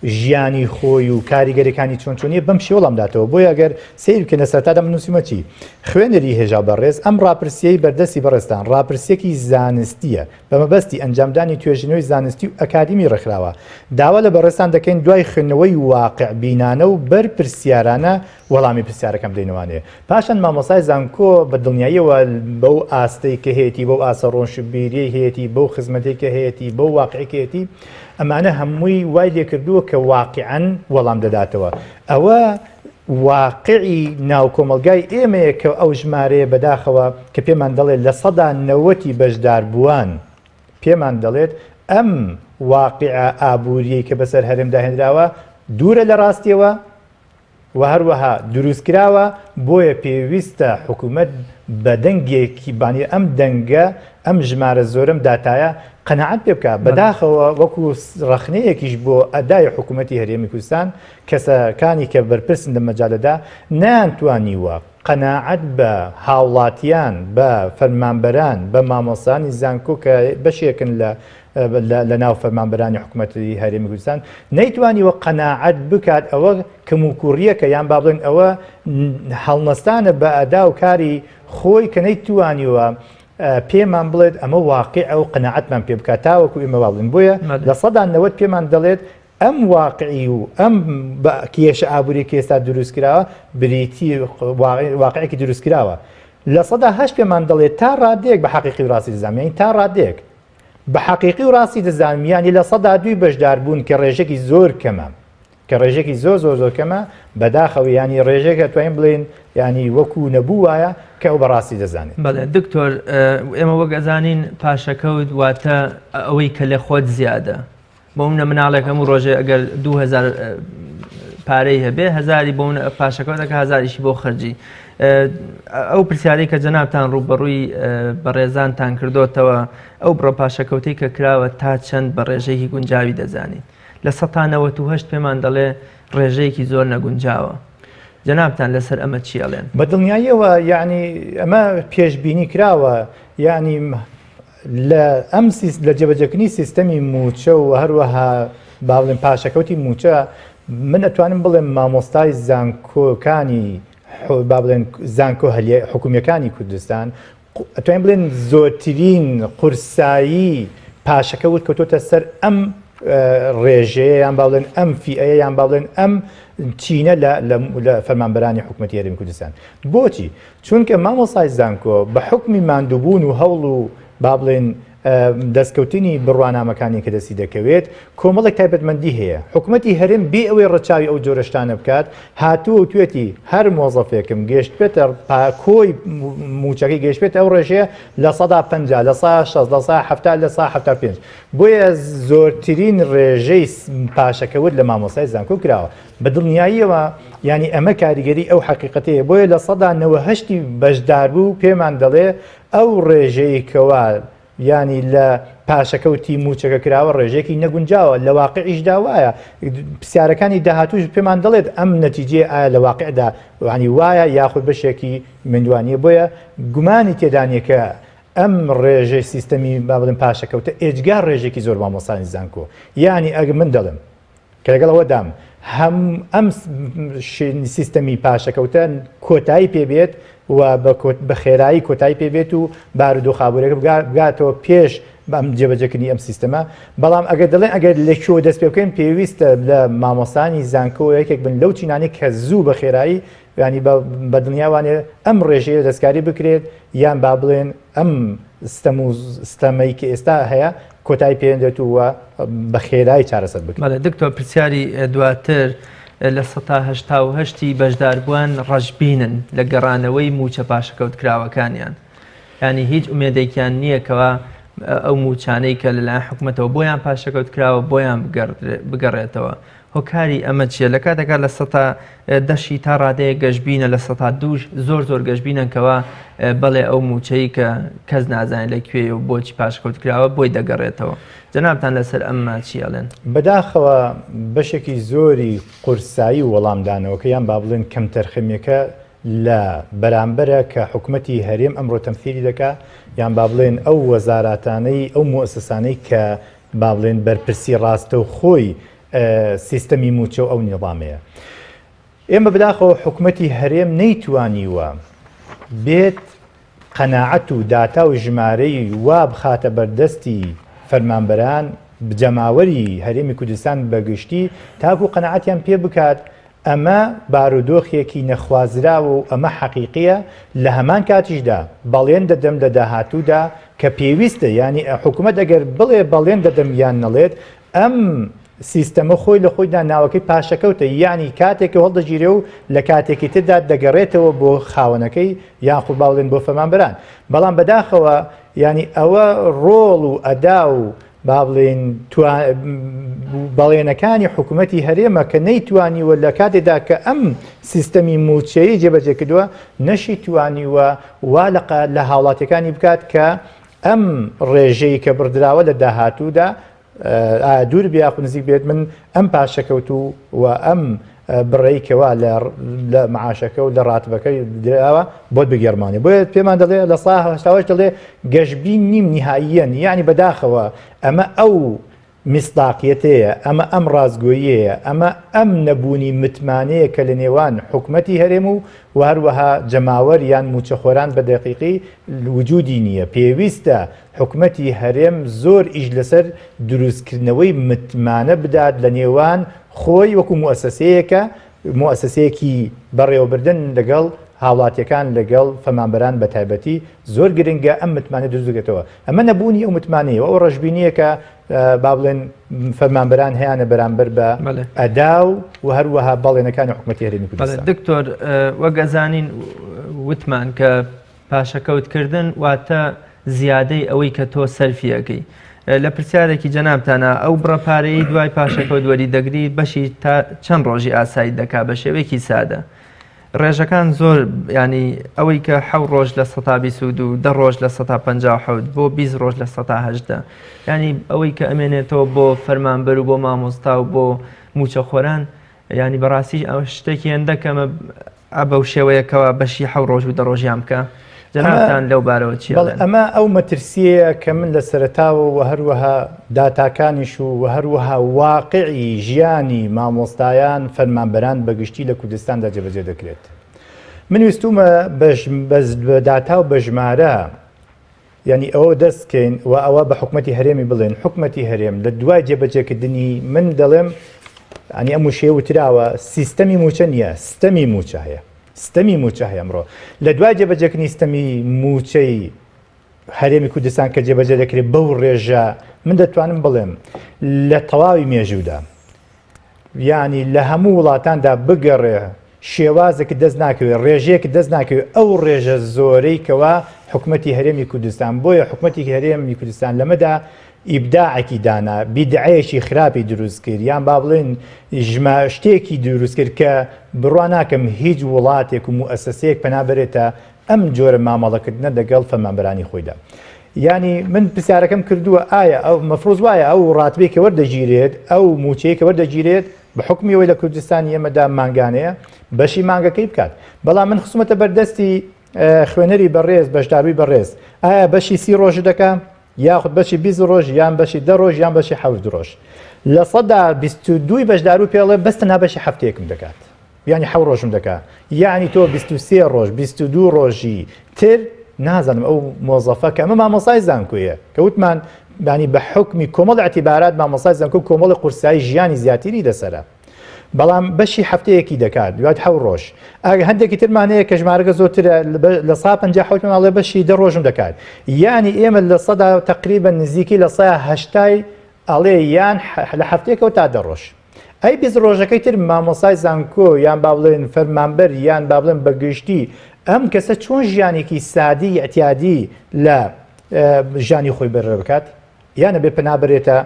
Speaker 2: ژیانی خۆی و کاریگەریەکانی چۆن چۆنیە بەم شێوە وەڵام داتەوە. بۆیە ئەگەر سەیر بکەین لە سەرەتادا من نووسیومە چی؟ خوێنەری هێژا و بەڕێز، ئەم ڕاپرسییەی بەردەستی بەڕێزتان ڕاپرسییەکی زانستییە، بە مەبەستی ئەنجامدانی توێژینەوەی زانستی و ئەکادیمی ڕێکخراوە. داوا لە بەڕێزتان دەکەین دوای خوێندنەوەی واقعبینانە و بەرپرسیارانە وەڵامی پرسیارەکان بدەینەوانێ. پاشان مامۆستای زانکۆ بە دڵنیاییەوە بەو ئاستەی کە هەیەتی، بەو ئاستە ڕۆشنبیریەی هەیەتی، بەو خزمەتەی کە هەیەتی، بەو واقعەی کە هەیەتی، ئەمانە هەمووی وای لێکردووە کە واقیعەن وەڵام دەداتەوە. ئەوە واقعی ناو کۆمەڵگای ئێمەیە کە ئەو ژمارەیە بەداخەوە کە پێمان دەڵێت 90% ی بەشداربووان پێمان دەڵێت ئەم واقعە ئابووریەی کە بەسەر هەرێمدا هێنراوە دوورە لە ڕاستیەوە و هەروەها دروستکراوە، بۆیە پێویستە حکومەت بە دەنگێکی بانی ئەم دەنگە ئەم ژمارە زۆرەم داتایە قەناعەت پێ بکا. بەداخەوە وەکو ڕەخنەیەکیش بۆ ئەدای حکومەتی هەرێمی کوردستان کەسەکانی کە بەرپرسن لەم مەجالەدا نەیانتوانیوە قەناعەت بە هاوڵاتیان، بە فەرمانبەران، بە مامۆستایانی زانکۆ کە بەشێکن لە لە ناو فەرمانبەرانی حکومەتی هەرێمی کوردستان نەیتوانیوە قەناعەت بکات ئەوە کەموکوڕیەکە یان با بڵێن ئەوە هەڵنەستانە بە ئەدا و کاری خۆی کە نەیتوانیوە پێمان بڵێت ئەمە واقعە و قەناعەتمان پێ بکات تاوەکو ئێمە وا بڵێن بۆیە 90% پێمان دەڵێت ئەم واقعی و ئەم کێشە ئابووری کە ئێستا دروست کراوە بریتی واقعێکی دروست کراوە 8% پێمان دەڵێت تا ڕادەیەک بە حەقیقی و ڕاستی دەزانم یانی تا ڕادەیەک بە حەقیقی و ڕاستی دەزانم یانی 2% بەشداربوون کە ڕێژەکی زۆر کەمە کە ڕێژێکی زۆر زۆر زۆر کەمە بەداخەوە ینی ڕێژێکە توانین بڵێن ینی وەکو نەبوو وایە کە ئەو بەڕاستی دەزانێت.
Speaker 1: بەڵێ دکتۆر ئێمە وەک ئەزانین پاشەکەوت واتە ئەوەی کە لە خۆت زیادە بۆ منە مناڵێک هەموو ڕۆژێ ئەگەر 2000 پارەی هەبێ هەزاری بۆ منە پاشەکەوت دەکە هەزاریشی بۆ خەرجی ئەو پرسیارەی کە جەنابتان ڕووبەڕووی بەڕێزانتان کردۆتەوە ئەو بڕە پاشەکەوتەی کە کراوە تا چەند بە ڕێژەیەکی گونجاوی دەزانین 98% پێمان دەڵێ ڕێژەیەکی زۆر نەگونجاوە جەنابتان لەسەر ئەمە چی ئەڵێن؟
Speaker 2: بە دڵنیاییەوە یعنی ئەمە پێشبینی کراوە یعنی لە ئەم لە جێبەجێکردنی سیستەمی مووچە و هەروەها با بڵێم پاشەکەوتی مووچە من ئەتوانم بڵێم مامۆستای زانکۆکانی با بڵێن زانکۆ حکومیەکانی کوردستان ئەتوانین بڵێن زۆرترین قورسایی پاشەکەوت کەوتۆتە سەر ئەم ڕێژەیە یان با بڵێن ئەم فیئەیە یان با بڵێن ئەم چینە لە فەرمانبەرانی حکوومەتی هەرێمی کوردستان بۆچی چونکە مامۆسای زانکۆ بە حوکمی ماندووبوون و هەوڵ و با بڵێین دەستکەوتنی بڕوانامەکانی کە دەستی دەکەوێت کۆمەڵێک تایبەتمەندی هەیە حکوومەتی هەرێم بێ ئەوەی ڕەچاوی ئەو جۆرە شتانە بکات هاتووە و توێتی هەر مۆزەفێکم گەشتبێتە کۆی موچەکەی گەشتبێتە ئەو ڕێژەیە 50% 60% 70% 75% بۆیە زۆرترین ڕێژەی پاشەکەوت لە مامۆستای زانکۆ کراوە بە دڵنیاییەوە یانی ئەمە کاریگەری ئەو حەقیقەتەیە بۆیە 98% ی بەشداربوو پێمان دەڵێ ئەو ڕێژەی کەوا یانی لە پاشەکەوتی موچەکە کراوە ڕێژەیەکی نەگونجاوە لە واقعیشدا وایە پرسیارەکانی داهاتوش پێمان دەڵێت ئەم نەتیجەیە ئایا لە واقعدا وانی وایە یاخود بەشێکی مندوانیە بۆیە گومانی تێدانیە کە ئەم ڕێژەی سیستەمی با بڵێم پاشەکەوتە ئێجگار ڕێژێکی زۆر مامۆستانی زانکۆ یانی ئەگە من دەڵێم کە لەگەڵ ئەوەدام هەم ئەم سیستەمی پاشەکەوتە کۆتایی پێ بێت و بە خێرایی کۆتایی پێ بێت و بارودۆخ ئابووریەکە بگاتەوە پێش بەم جێبەجێکردنی ئەم سیستەمە بەڵام ئەگەر دەڵێن ئەگەر لە کوێ دەست پێ بکەین پێویستە لە مامۆستانی زانکۆ یەکێک بن لەو چینانەی کە زوو بە خێرایی ینی بە دڵنیاوانێ ئەم ڕێژەیە دەستکاری بکرێت یان با بڵێن ئەم ستەم و ستەمەی کە ئێستا هەیە کۆتایی پێندێت و بە خێرایی چارەسەر بکرێت.
Speaker 1: بەڵێ دکتۆر پرسیاری دواتر 88% ی بەشداربووان ڕەشبینن لە گەڕانەوەی مووچە پاشەکەوتکراوەکانیان یانی هیچ ئومێدێکیان نییە کەوا ئەو مووچانەی کە لەلایەن حکومەتەوە بۆیان پاشەکەوت کراوە بۆیان بگەڕێتەوە هۆکاری ئەمە چییە؟ لە کاتێکا 10% ی تا ڕادەیەک گەشبینە 2% زۆر زۆر گەشبینن کەوا بەڵێ ئەو مووچەی کە کەس نازانێت لە کوێیە و بۆچی پاشکەوت کراوە بۆی دەگەڕێتەوە. جەنابتان لەسەر ئەمە چی ئەڵێن؟
Speaker 2: بەداخەوە بەشێکی زۆری قورسایی وەڵامدانەوەکە یان با بڵێن کەمتەرخەمیەکە لە بەرامبەرە کە حکومەتی هەرێم ئەمڕۆ تەمسیلی دەکا یان با بڵێن ئەو وەزاراتانەی ئەو موئەسەسانەی کە با بڵێن بەرپرسی ڕاستەوخۆی. سیستەمی مووچە و ئەو نیڵامەیە. ئێمە بەداخەوە حکومەتی هەرێم نەیتوانیوە بێت قەناعەت و داتا و ژمارەی وا بخاتە بەردەستی فەرمانبەران، جەماوەری هەرێمی کوردستان بەگشتی تاکو قەناعەتیان پێ بکات ئەمە بارودۆخێکی نەخوازراوە و ئەمە حەقیقیە، لە هەمان کاتیشدا بەڵێن دەدەم لە داهاتوودا کە پێویستە یانی حکومەت ئەگەر بڵێ بەڵێن دەدەم یان نەڵێت ئەم سیستەمە خۆی لە خۆیدا ناوەکەی پاشەکەوتە یانی کاتێک هەڵدەگیرێ و لە کاتێکی تردا دەگەڕێتەوە بۆ خاوەنەکەی یاخود با بڵێن بۆ فەرمانبەران بەڵام بەداخەوە یانی ئەوە ڕۆڵ و ئەدا و با بڵێین بەڵێنەکانی حکوومەتی هەرێمە کە نەیتوانیوە لە کاتێدا کە ئەم سیستەمی مووچەیەی جێبەجێ کردووە نەشی توانیوە وا لە هاوڵاتیەکانی بکات کە ئەم ڕێژەی کە بڕدراوە لە داهاتوودا ئایا دوور بێ یاخود نزیک بێت من ئەم پاشەکەوت و و ئەم بڕەی کەوا لە معاشەکە و لە ڕاتبەکەی دراوە بۆت بگێڕمانێ بۆیە پێمان دەڵێ لە سا هەشتاوەش دەڵێ گەشبین نیم نیهاییەن یعنی بەداخەوە ئەمە ئەو میسداقیەتەیە ئەمە ئەم ڕاستگۆییەیە ئەمە ئەم نەبوونی متمانەیە کە لە نێوان حکومەتی هەرێم و و هەروەها جەماوەر یان موچەخۆران بە دەقیقی وجودی نییە پێویستە حکومەتی هەرێم زۆر ئیش لەسەر دروستکردنەوەی متمانە بدات لە نێوان خۆی وەکو موئەسەسەیەکە، موئەسەسەیەکی بەڕێوەبردن لەگەڵ هاوڵاتیەکان لەگەڵ فەرمانبەران بە تایبەتی زۆر گرنگە ئەم متمانە دروست بکرێتەوە. ئەمە نەبوونی ئەو متمانەیە و ئەو ڕەشبینییە کە با بڵێن فەرمانبەران هەیانە بەرامبەر بە ئەدا و هەروەها بەڵێنەکانی حکومەتی هەرێمی کوردستان.
Speaker 1: دکتۆر وەک ئەزانین وتمان کە پاشەکەوت کردن واتە زیادەی ئەوەی کە تۆ سەرفی ئەکەی. لە پرسیارێکی جەنابتانا ئەو بڕە پارەیەی دوای پاشەکەوت وەری دەگری بەشی تا چەند ڕۆژی ئاسایی دەکا بە شێوەیەکی سادە. ڕێژەکان زۆر ینی ئەوەی کە حەو ڕۆژ لە سەتا 22 دە ڕۆژ لە سەتا 57 بۆ 20 ڕۆژ لە سەتا هەشدە ینی ئەوەی کە ئەمێنێتەوە بۆ فەرمانبەر و بۆ مامۆستا و بۆ موچەخۆران ینی بەڕاستی ئەو شتێکی هێندە کەمە ئا بەو شێوەیە کەوا بەشی حەو ڕۆژ و دە ڕۆژیان بکا؟ جەنابتان لەو بارەوە چی ئەڵێن؟
Speaker 2: ئەمە ئەو مەترسیەیە کە من لە سەرەتاوە و هەروەها داتاکانیش و هەروەها واقعی ژیانی مامۆستایان فەرمانبەران بەگشتی لە کوردستاندا جێبەجێ دەکرێت. من ویستومە بە داتا و بە ژمارە یانی ئەوە دەست کەین و ئەوە بە حکومەتی هەرێمی بڵێن حکومەتی هەرێم لە دوای جێبەجێکردنی من دەڵێم ئەنی ئەم وشەیە وتراوە سیستەمی موچە نییە ستەمی موچە هەیە ستەمی موچە هەیە ئەمڕۆ لە دوای جێبەجێکردنی ستەمی موچەی هەرێمی کوردستان کە جێبەجێ دەکرێت بەو ڕێژە من دەتوانم بڵێم لە تەواوی مێژوودا یانی لە هەموو وڵاتاندا بگەڕێ شێوازێکت دەست ناکەوێت ڕێژەیەکت دەست ناکەوێت ئەو ڕێژە زۆرەی کەوا حکومەتی هەرێمی کوردستان بۆیە حکومەتی هەرێمی کوردستان لەمەدا ئیبداعێکی دانا بیدعەیەکی خراپی دروست کرد یان با بڵێن ژما شتێکی دروست کرد کە بڕوا ناکەم هیچ وڵاتێک و موئەسەسەیەک پەنا بەرێتە ئەم جۆرە مامەڵەکردنە لەگەڵ فەرمانبەرانی خۆیدا. یانی من پرسیارەکەم کردووە ئایا ئەو مەفروز وایە ئەو ڕاتبەی کە وەردەگیرێت ئەو موچەیە کە وەردەگیرێت بە حکومی ئەوەی لە کوردستانی ئێمەدا مانگانەیە بەشی مانگەکەی بکات بەڵام من خستمەتە بەردەستی خوێنەری بەڕێز بەشداروی بەڕێز ئایا بەشی سی ڕۆژ دەکا یاخود بەشی 20 ڕۆژ یان بەشی دە ڕۆژ یان بەشی حەوت ڕۆژ لە سەدا 22 بەشدارو پێڵێ بەس تەنها بەشی هەفتەیەکم دەکات یانی حەو ڕۆژم دەکا یانی تۆ 23 ڕۆژ 22 ڕۆژی تر نازانم ئەو مۆزەفە کە ئەمە مامۆسای زانکۆیە کە وتمان بانی بە حکمی کۆمەڵ اعتیبارات مامۆسای زانکۆ کۆمەڵی قورسایی ژیانی زیاتری لەسەرە بەڵام بەشی هەفتەیەکی دەکات دوات حەو ڕۆژ ئەگە هەندێکی ترمان هەیە کە ژمارەکە زۆرترە لە سا 57 ئەڵێ بەشی دە ڕۆژم دەکات یانی ئێمە لە سەدا تقریبا نزیکی لە سا هەشتای ئەڵێ یان لە هەفتەیەکەوە تا دە ڕۆژ ئەی 20 ڕۆژەکەی تر مامۆسای زانکۆ یان با بڵێن فەرمانبەر یان با بڵێن بە گشتی ئەم کەسە چۆن ژیانێکی سادی ئیعتیادی لە ژیانی خۆی بەرە بکات یان ئەبێ پەنا بەرێتە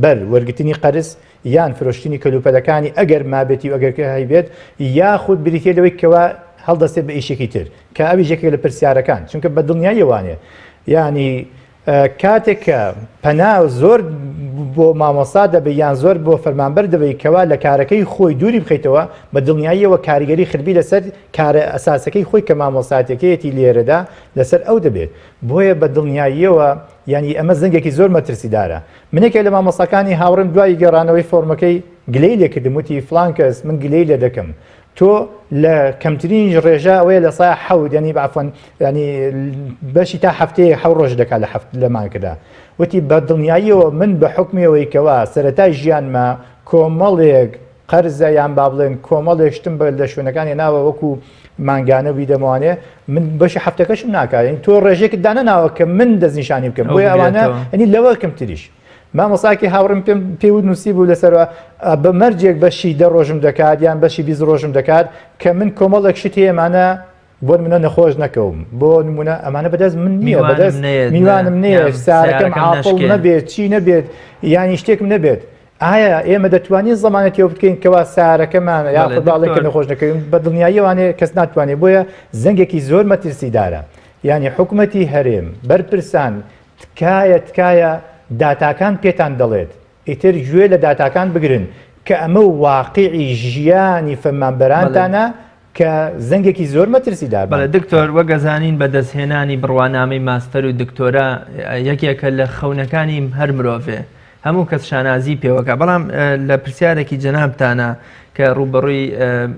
Speaker 2: بەر وەرگرتنی قەرز یان فرۆشتنی کەلوپەلەکانی ئەگەر مابێتی و ئەگەر هەیبێت یاخود بریتە لەوەی کەوا هەڵدەستێت بە ئیشێکی تر کە ئەویش یەکێک لە پرسیارەکان چونکە بە دڵنیاییەوانێ یانی کاتێک کە پەنا زۆر بۆ مامۆستا دەبی یان زۆر بۆ فەرمانبەر دەبی کەوا لە کارەکەی خۆی دووری بخەیتەوە بە دڵنیاییەوە کاریگەری خربی لەسەر کارە ئەساسەکەی خۆی کە مامۆستاتەکەیەتی لێرەدا لەسەر ئەو دەبێت بۆیە بە دڵنیاییەوە یانی ئەمە زەنگێکی زۆر مەترسیدارە من یەکێک لە مامۆستاکانی هاوڕێم دوای گێڕانەوەی فۆرمەکەی گلەی لێکردم وتی فلان کەس من گلەی لێ دەکەم تۆ لە کەمترین ڕێژە ئەوەیە لە سا حەوت ینی عەفوەن ینی بەشی تا هەفتەیە حەو ڕۆژ دەکات لە هەفت لە مانگدا وتی بە دڵنیاییەوە من بە حکمیەوەی کەوا سەرەتای ژیانمە کۆمەڵێک قەرزە یان با بڵێن کۆمەڵێک شتم بە لە شوێنەکانی ناوە وەکو مانگانە بیدەمەوانێ من بەشی هەفتەکەشم ناکات یعنی تۆ ڕێژێکت دانەناوە کە من دەستنیشانی بکەم بۆیە ئەوانە ینی لەوە کەمتریش مامۆساکی هاوڕێم پێم پێ وت نووسی بوو لەسەر بە مەرجێک بەشی دە ڕۆژم دەکات یان بەشی 20 ڕۆژم دەکات کە من کۆمەڵێک شت هەیە ئەمانە بۆ نمونە نەخۆش نەکەوم بۆ نمونە ئەمانە بەدەست من نییە بەدەست میوانم نەیە سارەکەم عاقڵ نەبێت چی نەبێت یانی شتێکم نەبێت ئایا ئێمە دەتوانین زەمانەتی ئەو بکەین کەوا سارەکەمان یاخود باڵێک کە نەخۆش نەکەوین؟ بە دڵنیاییەوانێ کەس ناتوانێت بۆیە زەنگێکی زۆر مەترسیدارە یانی حکومەتی هەرێم بەرپرسان تکایە تکایە داتاکان پێتان دەڵێت ئیتر گوێ لە داتاکان بگرن کە ئەمە واقیعی ژیانی فەرمانبەرانتانە کە زەنگێکی زۆر مەترسیدار
Speaker 1: بەڵێ دکتۆر وەک ئەزانین بەدەستهێنانی بڕوانامەی ماستەر و دکتۆرا یەکێکە لە خەونەکانی هەر مرۆڤێ هەموو کەس شانازی پێوەکە بەڵام لە پرسیارێکی جەنابتانە کە ڕووبەڕووی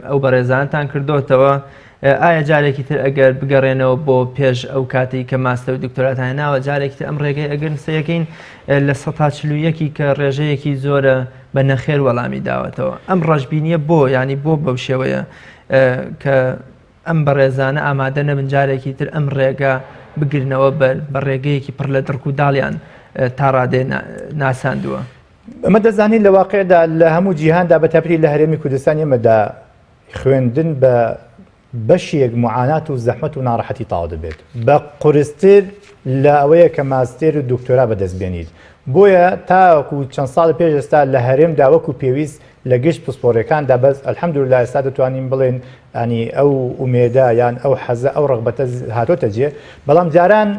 Speaker 1: ئەو بەڕێزانتان کردۆتەوە ئایا جارێکی تر ئەگەر بگەڕێنەوە بۆ پێش ئەو کاتێک کە ماستەر و دکتۆراتان هێناوە جارێکی تر ئەم ڕێگەی ئەگەر سەیەکەین لە 141 کە ڕێژەیەکی زۆرە بە نەخێر وەڵامی داوەتەوە ئەم ڕەشبینیە بۆ ینی بۆ بەو شێوەیە کە ئەم بەڕێزانە ئامادە نەبن جارێکی تر ئەم ڕێگە بگرنەوە بەر بە ڕێگەیەکی پڕ لە دڕک و داڵیان تا ڕادێ ناساندووە.
Speaker 2: ئەمە دەزانین لە واقعدا لە هەموو جیهاندا بە تایبەتی لە هەرێمی کوردستان ئێمەدا خوێندن بە بەشێک موعانات و زەحمەت و ناڕەحەتی تەواو دەبێت بە قورستر لە ئەوەیە کە ماستێر و دکتۆرا بەدەست بێنیت بۆیە تاوەکو چەند ساڵ پێش ئێستا لە هەرێمدا وەکو پێویست لە گشت پسپۆڕیەکاندا بەس الحمدللە ئێستا دەتوانین بڵێن ینی ئەو ئومێدە یان ئەو حەزە ئەو ڕەغبەتە هاتۆتە جێ بەڵام جاران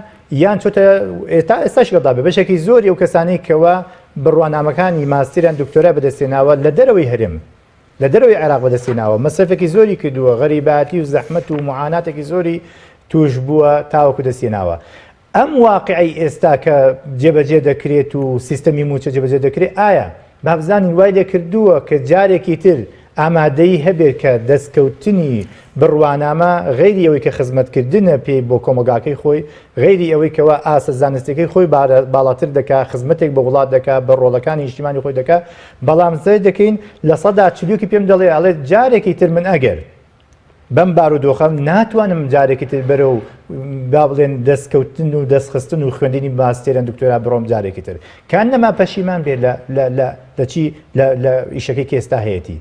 Speaker 2: یان چۆتە تا ئێستاش گەڵدا بێ بەشێکی زۆری ئەو کەسانەی کەوا بڕوانامەکانی ماستێریان دکتۆرا بەدەستێناوە لە دەرەوەی هەرێم لە دەرەوەی عێراق بەدەستهێناوە، مەسرەفێکی زۆری کردووە، غەریبایەتی و زەحمەت و موعاناتێکی زۆری تووش بووە تاوەکو دەستهێناوە. ئەم واقعەی ئێستا کە جێبەجێ دەکرێت و سیستەمی مووچە جێبەجێ دەکرێت، ئایا با بزانین وای لێکردووە کە جارێکی تر ئامادەیی هەبێت کە دەستکەوتنی بڕوانامە غەیری ئەوەی کە خزمەتکردنە پێی بۆ کۆمەڵگاکەی خۆی، غەیری ئەوەی کەوا ئاستە زانستیەکەی خۆی باڵاتر دەکا، خزمەتێک بە وڵات دەکا، بە ڕۆڵەکانی نیشتیمانی خۆی دەکا، بەڵام سەیر دەکەین 41% پێم دەڵێ ئەڵێ جارێکی تر من ئەگەر بەم بارودۆخەم ناتوانم جارێکی تر بەرەو با بڵێن دەستکەوتن و دەستخستن و خوێندنی ماستێرن دکتۆرا بڕۆم جارێکی تر کان نەما پەشیمان بێت لە چی لە ئیشەکەی کە ئێستا هەیەتی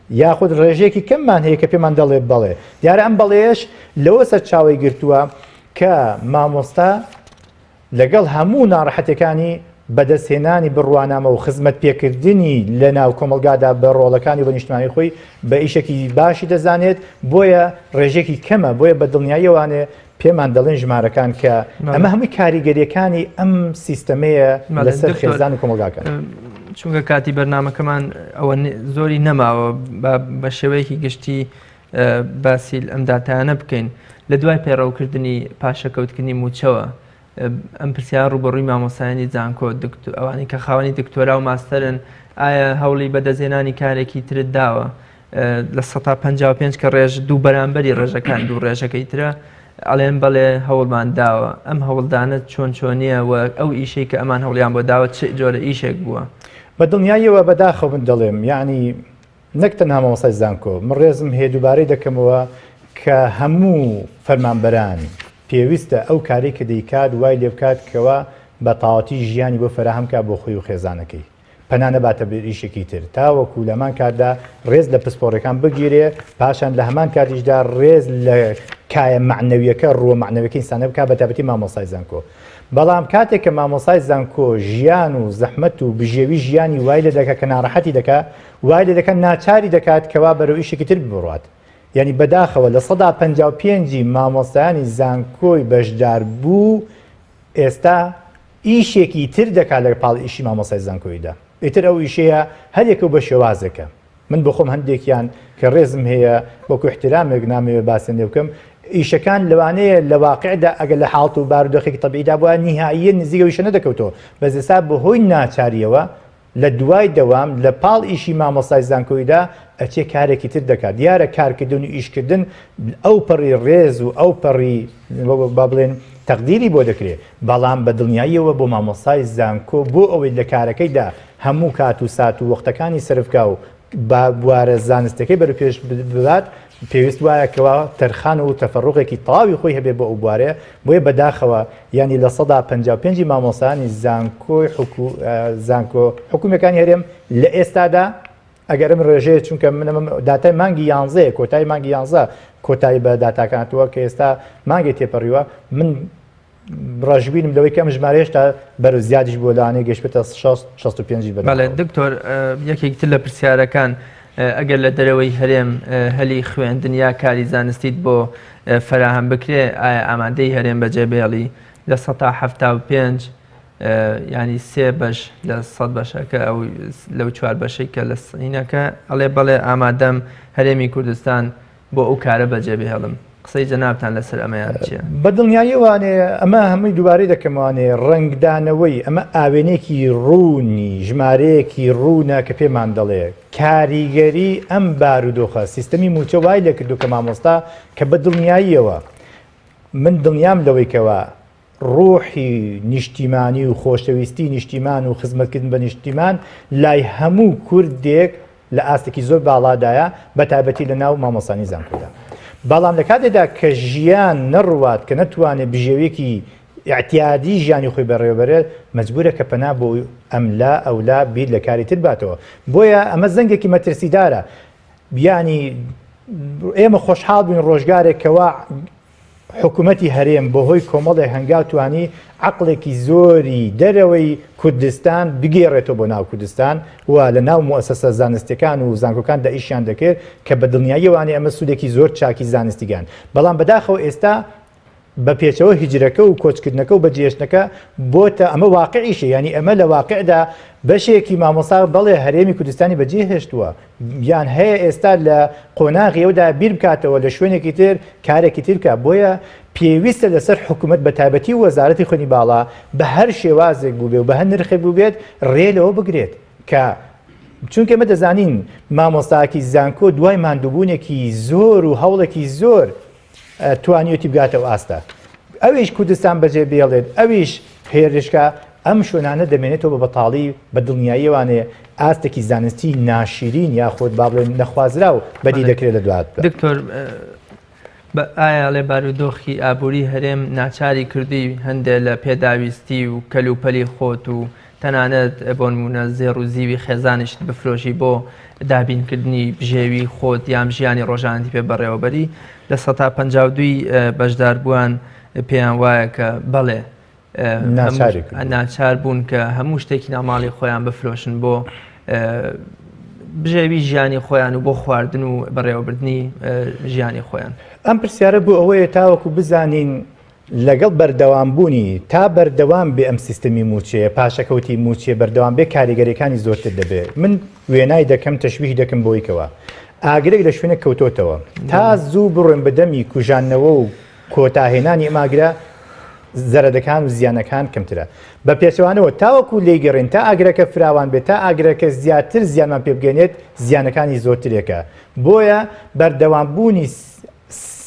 Speaker 2: یاخود ڕێژەیەکی کەممان هەیە کە پێمان دەڵێ بەڵێ. دیارە ئەم بەڵێیەش لەوە سەرچاوەی گرتووە کە مامۆستا لەگەڵ هەموو ناڕەحەتیەکانی بەدەستهێنانی بڕوانامە و خزمەت پێکردنی لە ناو کۆمەڵگادا بە ڕۆڵەکانی و بە نیشتمانی خۆی بە ئیشێکی باشی دەزانێت، بۆیە ڕێژەیەکی کەمە، بۆیە بە دڵنیاییەوانێ پێمان دەڵێن ژمارەکان کە ئەمە هەمووی کاریگەریەکانی ئەم سیستەمەیە لەسەر خێزان و کۆمەڵگاکان.
Speaker 1: چونکە کاتی بەرنمەکەمان ئەوە زۆری نەماوە بە شێوەیەکی گشتی باسی ئەم داتایانە بکەین لە دوای پەیڕەوکردنی پاشەکەوتکردنی مووچەوە ئەم پرسیار ڕوبەڕووی مامۆسایانی زانکۆ ئەوانی کە خاوەنی دکتۆرا و ماستەرن ئایا هەوڵی بەدەستهێنانی کارێکی ترت داوە 55% کە ڕێژ دوو بەرامبەری ڕێژەکان دوو ڕێژەکەی ترە ئەڵێن بەڵێ هەوڵمان داوە ئەم هەوڵدانە چۆن چۆنیە و ئەو ئیشەی کە ئەمان هەوڵیان بۆ داوە چ جۆرە ئیشێک بووە؟
Speaker 2: بە دڵنیاییەوە بەداخەوە من دەڵێم یعنی نەک تەنها مامۆستای زانکۆ من ڕێزم هەیە دووبارەی دەکەمەوە کە هەموو فەرمانبەران پێویستە ئەو کارەی کە دەیکات وای لێبکات کەوا بە تەواوەتی ژیانی بۆ فەراهەم کا بۆ خۆی و خێزانەکەی پەنا نەباتە بەر ئیشێکی تر تاوەکو لەمان کاتدا ڕێز لە پسپۆڕەکان بگیرێ پاشان لە هەمان کاتیشدا ڕێز لە کایە مەعنەویەکە ڕووە مەعنەویەکە ئینسانە بکات بە تایبەتی مامۆستای زانکۆ بەڵام کاتێک کە مامۆستای زانکۆ ژیان و زەحمەت و بژێوی ژیانی وای لێ دەکات کە ناڕەحەتی دەکات وای لێ دەکات ناچاری دەکات کەوا بەرەو ئیشێکی تر بڕوات یعنی بەداخەوە 55% مامۆستایانی زانکۆی بەشداربوو ئێستا ئیشێکی تر دەکات لە پاڵ ئیشی مامۆستای زانکۆیدا ئیتر ئەو ئیشەیە هەریەکە و بە شێوازێکە من بۆخۆم هەندێکیان کە ڕێزم هەیە وەکو احترامێک نامەوێ باسیان لێ بکەم ئیشەکان لەوانەیە لە واقعدا ئەگەر لە حاڵت و بارودۆخێکی تەبیعیدا بووە نیهاییە نزیک ئەو ئیشە نەدەکەوتەوە بەس ئێستا بەهۆی ناچاریەوە لە دوای دەوام لە پاڵ ئیشی مامۆستای زانکۆیدا ئەچێ کارێکی تر دەکات. دیارە کارکردن و ئیشکردن ئەو پەڕی ڕێز و ئەو پەڕی با بڵێن تەقدیری بۆ دەکرێ، بەڵام بە دڵنیاییەوە بۆ مامۆستای زانکۆ بۆ ئەوەی لە کارەکەیدا هەموو کات و سات و وەختەکانی سەرف کا و بوارە زانستیەکەی بەرەو پێش ببات پێویست وایە کەوا تەرخان و تەفەڕوغێکی تەواوی خۆی هەبێ بۆ ئەو بوارەیە، بۆیە بەداخەوە یانی 55% ی مامۆستایانی زانکۆی حکو زانکۆ حکومیەکانی هەرێم لە ئێستادا ئەگەر ئەم ڕێژەیە چونکە من ئەمە داتای مانگی یانزەیە کۆتایی مانگی یانزە کۆتایی بە داتاکان هاتووە کە ئێستا مانگێ تێپەڕیوە من ڕەشبینم لەوەی کە ئەم ژمارە هێشتا بەرەو زیادیش بووە لەوانەیە گەشتبێتە 60 65 بەداخەوە.
Speaker 1: بەڵێ دکتۆر یەکێک تر لە پرسیارەکان ئەگەر لە دەرەوەی هەرێم هەلی خوێندن یا کاری زانستیت بۆ فەراهەم بکرێ ئایا ئامادەی هەرێم بەجێ بێڵی 75% ینی سێ بەش لە سەد بەشەکە ئەو لەو چوار بەشەی کە لە سینەکە ئەڵێ بەڵێ ئامادەم هەرێمی کوردستان بۆ ئەو کارە بەجێ بهێڵم. قسەی جەنابتان لەسەر ئەمەیان چیە؟
Speaker 2: بە دڵنیاییەوانێ ئەمە هەمووی دووبارەی دەکەمەوانێ ڕەنگدانەوەی ئەمە ئاوێنەیەکی ڕوونی ژمارەیەکی ڕوونە کە پێمان دەڵێ کاریگەری ئەم بارودۆخە سیستەمی مووچە وای لێکردووە کە مامۆستا کە بە دڵنیاییەوە من دڵنیام لەوەی کەوا ڕوحی نیشتیمانی و خۆشەویستی نیشتیمان و خزمەتکردن بە نیشتیمان لای هەموو کوردێک لە ئاستێکی زۆر باڵادایە بە تایبەتی لە ناو مامۆستانی زانکۆدا بەڵام لە کاتێدا کە ژیان نەڕوات کە نەتوانێت بژێویەکی ئیعتیادی ژیانی خۆی بەڕێوەبەرێت مەجبورە کە پەنا بۆ ئەملا ئەولا بیر لە کاری تر باتەوە بۆیە ئەمە زەنگێکی مەترسیدارە بیانی ئێمە خۆشحاڵ بووین ڕۆژگارێک کەوا حکومەتی هەرێم بەهۆی کۆمەڵێک هەنگاو توانی عەقڵێکی زۆری دەرەوەی کوردستان بگێڕێتەوە بۆ ناو کوردستان و لە ناو موئەسەسە زانستیەکان و زانکۆکاندا ئیشیان دەکرد کە بە دڵنیاییەوانێ ئەمە سوودێکی زۆر چاکی زانستی گەیاند بەڵام بەداخەوە ئێستا بە پێچەوە هیجرەکە و کۆچکردنەکە و بەجێهێشتنەکە بۆتە ئەمە واقعیشە یانی ئەمە لە واقعدا بەشێکی مامۆستا بەڵێ هەرێمی کوردستانی بەجێهێشتووە یان هەیە ئێستا لە قۆناغی ئەودا بیر بکاتەوە لە شوێنێکی تر کارێکی تر بکات بۆیە پێویستە لەسەر حکوومەت بە تایبەتی وەزارەتی خوێندنی باڵا بە هەر شێوازێک بووبێ و بە هەر نرخێک بووبێت ڕێ لەوە بگرێت کە چونکە ئێمە دەزانین مامۆستاکی زانکۆ دوای ماندووبوونێکی زۆر و هەوڵێکی زۆر توانیوێتی بگاتە ئەو ئاستە ئەویش کوردستان بەجێ بێڵێت ئەویش هێرشکا ئەم شوێنانە دەمێنێتەوە بە بەتاڵی بە دڵنیاییەوانێ ئاستێکی زانستی ناشیرین یاخود با بڵێن نەخوازراو بەدی دەکرێت لە دوات.
Speaker 1: دکتۆر ئایا ئەڵێ بارودۆخی ئابووری هەرێم ناچاری کردووی هەندێ لە پێداویستی و کەلوپەلی خۆت و تەنانەت بۆنمونە زێڕ و زیوی خێزانیشت بفرۆشی بۆ دابینکردنی بژێوی خۆت یان ژیانی ڕۆژانەتی پێ بەڕێوەبەری 52% ی بەشداربووان پێیان وایە کە بەڵێ ناچار بوون کە هەموو شتێکی ناوماڵی خۆیان بفرۆشن بۆ بژێوی ژیانی خۆیان و بۆ خواردن و بەڕێوەبردنی ژیانی خۆیان.
Speaker 2: ئەم پرسیارە بۆ ئەوەیە تاوەکو بزانین لەگەڵ بەردەوامبوونی، تا بەردەوام بێ ئەم سیستەمی مووچەیە، پاشەکەوتی مووچەیە بەردەوام بێ کاریگەریەکانی زۆرتر دەبێ. من وێنای دەکەم، تەشبیهی دەکەم بەوەی کەوا ئاگرێک لە شوێنێک کەوتۆتەوە، تا زوو بڕۆین بە دەمی کوژاندنەوە و کۆتاهێنانی ئەم ئاگرە، زەرەدەکان و زیانەکان کەمترە. بە پێچەوانەوە تاوەکو لێی گەڕێین، تا ئاگرەکە فراوان بێت، تا ئاگرەکە زیاتر زیانمان پێ بگەیەنێت، زیانەکانی زۆرترێکە. بۆیە بەردەوامبوونی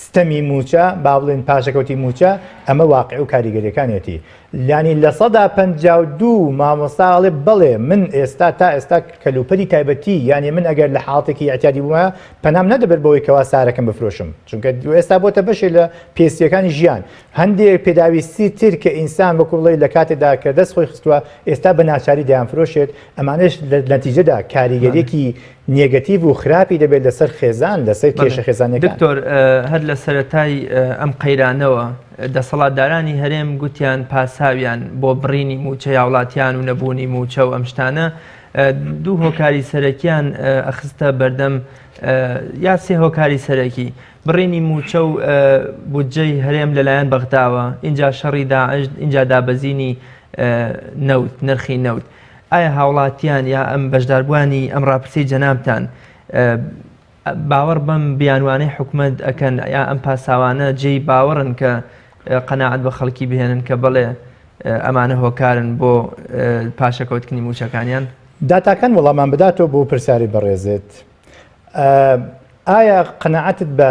Speaker 2: ستەمی مووچە، با بڵێین پاشەکەوتی مووچە، ئەمە واقیع و کاریگەریەکانیەتی. یانی 52% مامۆستا ئەڵێ بەڵێ من ئێستا تا ئێستا کەلوپەلی تایبەتی یانی من ئەگەر لە حاڵەتێکی ئیعتیادی بوومایە پەنام نەدەبرد بەوەی کەوا سارەکەم بفرۆشم چونکە ئێستا بۆتە بەشێ لە پێستیەکانی ژیان هەندێک پێداویستی تر کە ئینسان وەکو بڵێ لە کاتێدا کە دەست خۆی خستووە ئێستا بە ناچاری دەیانفرۆشێت ئەمانەش لە نەتیجەدا کاریگەریەکی نێگەتیڤ و خراپی دەبێت لەسەر خێزان، لەسەر کێشە خێزانیەکان.
Speaker 1: دکتۆر هەر لە سەرەتای ئەم قەیرانەوە دەسەڵاتدارانی هەرێم گوتیان پاساویان بۆ بڕینی مووچەی هاوڵاتیان و نەبوونی مووچە و ئەم شتانە دوو هۆکاری سەرەکیان ئەخستە بەردەم یا سێ هۆکاری سەرەکی بڕینی مووچە و بودجەی هەرێم لەلایەن بەغداوە ئینجا شەڕی داعش ئینجا دابەزینی نەوت نرخی نەوت ئایا هاوڵاتیان یا ئەم بەشداربووانی ئەم ڕاپرسیەی جەنابتان باوەڕ بەم بیانوانەی حکومەت ئەکەن یا ئەم پاساوانە جێی باوەڕن کە قەناعەت بە خەڵکی بهێنن کە بەڵێ ئەمانە هۆکارن بۆ پاشەکەوتنی مووچەکانیان؟
Speaker 2: داتاکان وەڵامان بداتەوە بۆ پرسیاری بەڕێزت. ئایا قەناعەتت بە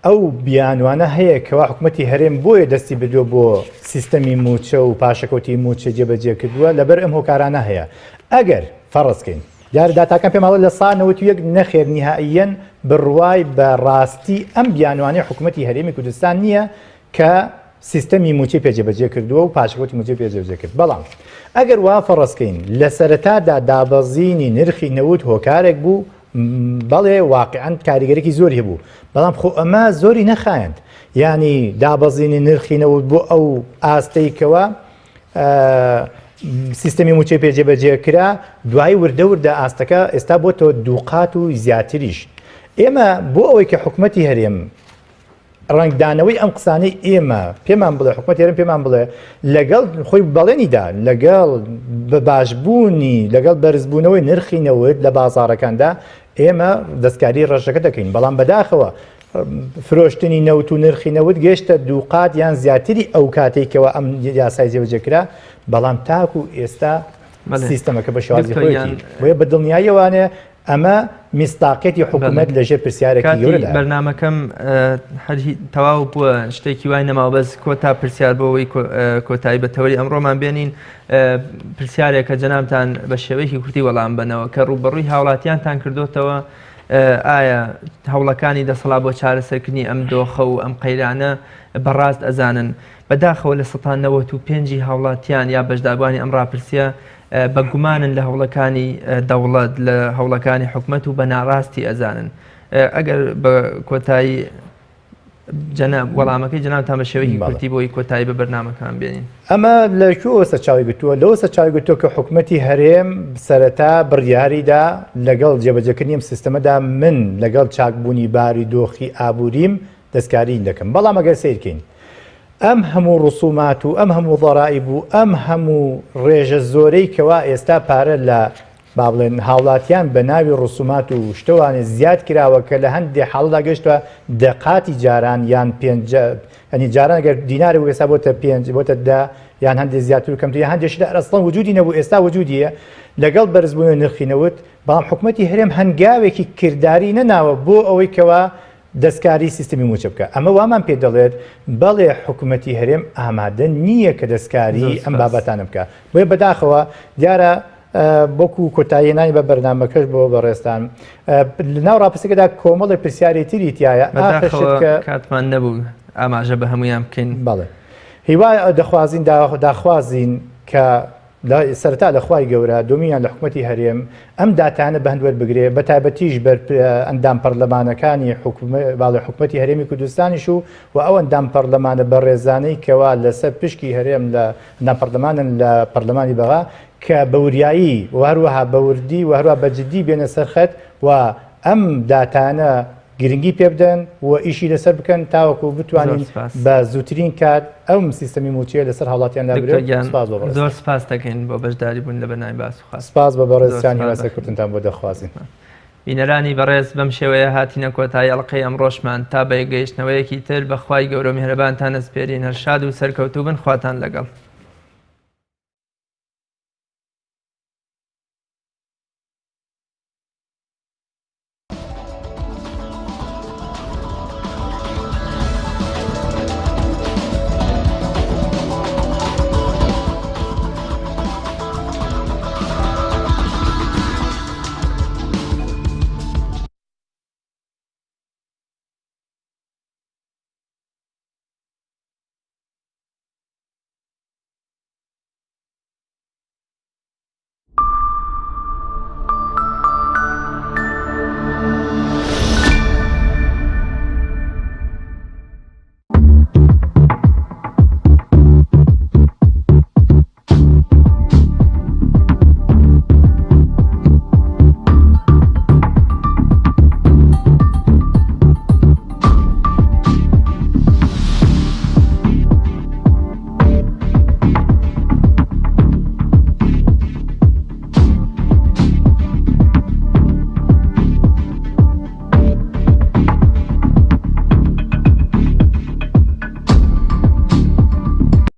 Speaker 2: ئەو بیانوانە هەیە کەوا حکومەتی هەرێم بۆیە دەستی بردووە بۆ سیستەمی مووچە و پاشەکەوتی مووچە جێبەجێ کردووە لەبەر ئەم هۆکارانە هەیە ئەگەر فەڕزکەین دیارە داتاکان پێم ئەڵێ 91% نەخێر نیهائیەن بڕوای بە ڕاستی ئەم بیانوانەی حکومەتی هەرێمی کوردستان نییە کە سیستەمی مووچەی پێ جێبەجێ کردووە و پاشەکەوتی مووچەی پێ جێبەجێ کرد بەڵام ئەگەر وا فەڕزکەین لە سەرەتادا دابەزینی نرخی نەوت هۆکارێک بوو بەڵێ واقیعەن کاریگەرێکی زۆری هەبوو بەڵام خۆ ئەمە زۆری نەخایەند یعنی دابەزینی نرخی نەوت بۆ ئەو ئاستەی کەوا سیستەمی موچەی پێ جێبەجێ کرا دوای وردە وردە ئاستەکە ئێستا بۆتەوە دووقات و زیاتریش ئێمە بۆ ئەوەی کە حکوومەتی هەرێم ڕەنگدانەوەی ئەم قسانەی ئێمە پێمان بڵێ حکومەتی هەرێم پێمان بڵێ لەگەڵ خۆی بەڵێنی دا لەگەڵ بە باشبوونی لەگەڵ بەرزبوونەوەی نرخی نەوت لە بازاڕەکاندا ئێمە دەستکاری ڕێژەکە دەکەین بەڵام بەداخەوە فرۆشتنی نەوت و نرخی نەوت گەشتە دووقات یان زیاتری ئەو کاتێک کەەوە ئەم یاسای جێبەجێ کرا بەڵام تاکو ئێستا سیستەمەکە بە شێوازی خۆیان بۆیە بە دڵنیاییەوانێ ئەمە میسداقیەتی حکومەت لەژێر پرسیارێکی
Speaker 1: کاتی
Speaker 2: گەورەدایە.
Speaker 1: بەرنامەکەم هەر تەواو بووە شتێکی وای نەماوە بەس کۆتا پرسیار بۆ ئەوەی کۆتایی بە تەوەری ئەمڕۆمان بێنین پرسیارێکە جەنابتان بە شێوەیەکی کورتی وەڵام بەنەوە کە ڕووبەڕووی هاوڵاتیانتان کردوتەوە ئایا هەوڵەکانی دەسەڵات بۆ چارەسەرکردنی ئەم دۆخە و ئەم قەیرانە بەڕاست ئەزانن بەداخەوە 95% هاوڵاتیان یا بەشداربووانی ئەم ڕاپرسیە بە گومانن لە هەوڵەکانی دەوڵەت، لە هەوڵەکانی حکومەت و بە ناڕاستی ئەزانن. ئەگەر بە کۆتایی جەناب وەڵامەکەی جەنابتان بە شێوەیەکی کورتی بۆی کۆتایی بە بەرنامەکان بێنین.
Speaker 2: ئەمە لە کوێوە سەرچاوەی گرتووە؟ لەوە سەرچاوەی گرتووە کە حکومەتی هەرێم سەرەتا بڕیاریدا لەگەڵ جێبەجێکردنی ئەم سیستەمەدا من لەگەڵ چاکبوونی باری دۆخی ئابووریم دەستکاریی دەکەم بەڵام ئەگەر سەیرکەین ئەم هەموو ڕسومات و ئەم هەموو ضرائب و ئەم هەموو ڕێژە زۆرەی کەوا ئێستا پارە لە با بڵێن هاوڵاتیان بە ناوی ڕسومات و شتەوانێ زیاد کراوە کە لە هەندێ حاڵدا گەشتوە دەقاتی جاران یان پێنج ئەنی جاران گەر دینارێک بوو ئێستا بۆتە پێنج بۆتە دە یان هەندێک زیاتر و کەمتر یان هەندێک شت ئەسڵەن وجودی نەبوو ئێستا وجودیە لەگەڵ بەرزبوونەوەی نرخی نەوت بەڵام حکومەتی هەرێم هەنگاوێکی کرداری نەناوە بۆ ئەوەی کەوا دەستکاری سیستمی مووچە بکا. ئەمە وامان پێ دەڵێت بەڵێ حکومەتی هەرێم ئامادە نییە کە دەستکاری ئەم بابەتانە بکا. بۆیە بەداخەوە دیارە وەکو کۆتاییهێنانی بە بەرنامەکەش بۆ بەڕێزتان لەناو ڕاپرسیەکەدا کۆمەڵێک پرسیاری تری تایە
Speaker 1: بەداخەوە کاتمان نەبوو ئاماژە بە هەمویان بکەین.
Speaker 2: بەڵێ هیوا دەخوازین داخوازین کە سەرەتا لە خوای گەورە، دووەمیان لە حکومەتی هەرێم ئەم داتایانە بەهەند وەربگرێ، بەتایبەتیش ئەندام پەرلەمانەکانی باڵی حکومەتی هەرێمی کوردستانیش و و ئەو ئەندام پەرلەمانە بەڕێزانەی کەوا لەسەر پشکی هەرێم لە ئەندام پەرلەمانن لە پەرلەمانی بەغا کە بە وریایی و هەروەها بە وردی و هەروەها بە جدی بێنە سەر خەت و ئەم داتایانە گرنگی پێ بدەن و ئیشی لەسەر بکەن تاوەکو بتوانین بە زووترین کات ئەم سیستەمی مووچەیە لەسەر هاوڵاتیان لابرێت. سپاس بۆ بەڕێزتان.
Speaker 1: زۆر سپاس دەکەین بۆ بەشداری بوون لە بەرنامەی باس و خواست.
Speaker 2: سپاس بۆ بەڕێزتان هیوای سەرکەوتنتان بۆ دەخوازین.
Speaker 1: بینەرانی بەڕێز بەم شێوەیە هاتینە کۆتایی ئەڵقەی ئەمڕۆشمان تا بە یەکگەیشتنەوەیەکی تر بە خوای گەورەو میهرەبانتان ئەسپێرین هەر شاد و سەرکەوتوو بن خواتان لەگەڵ.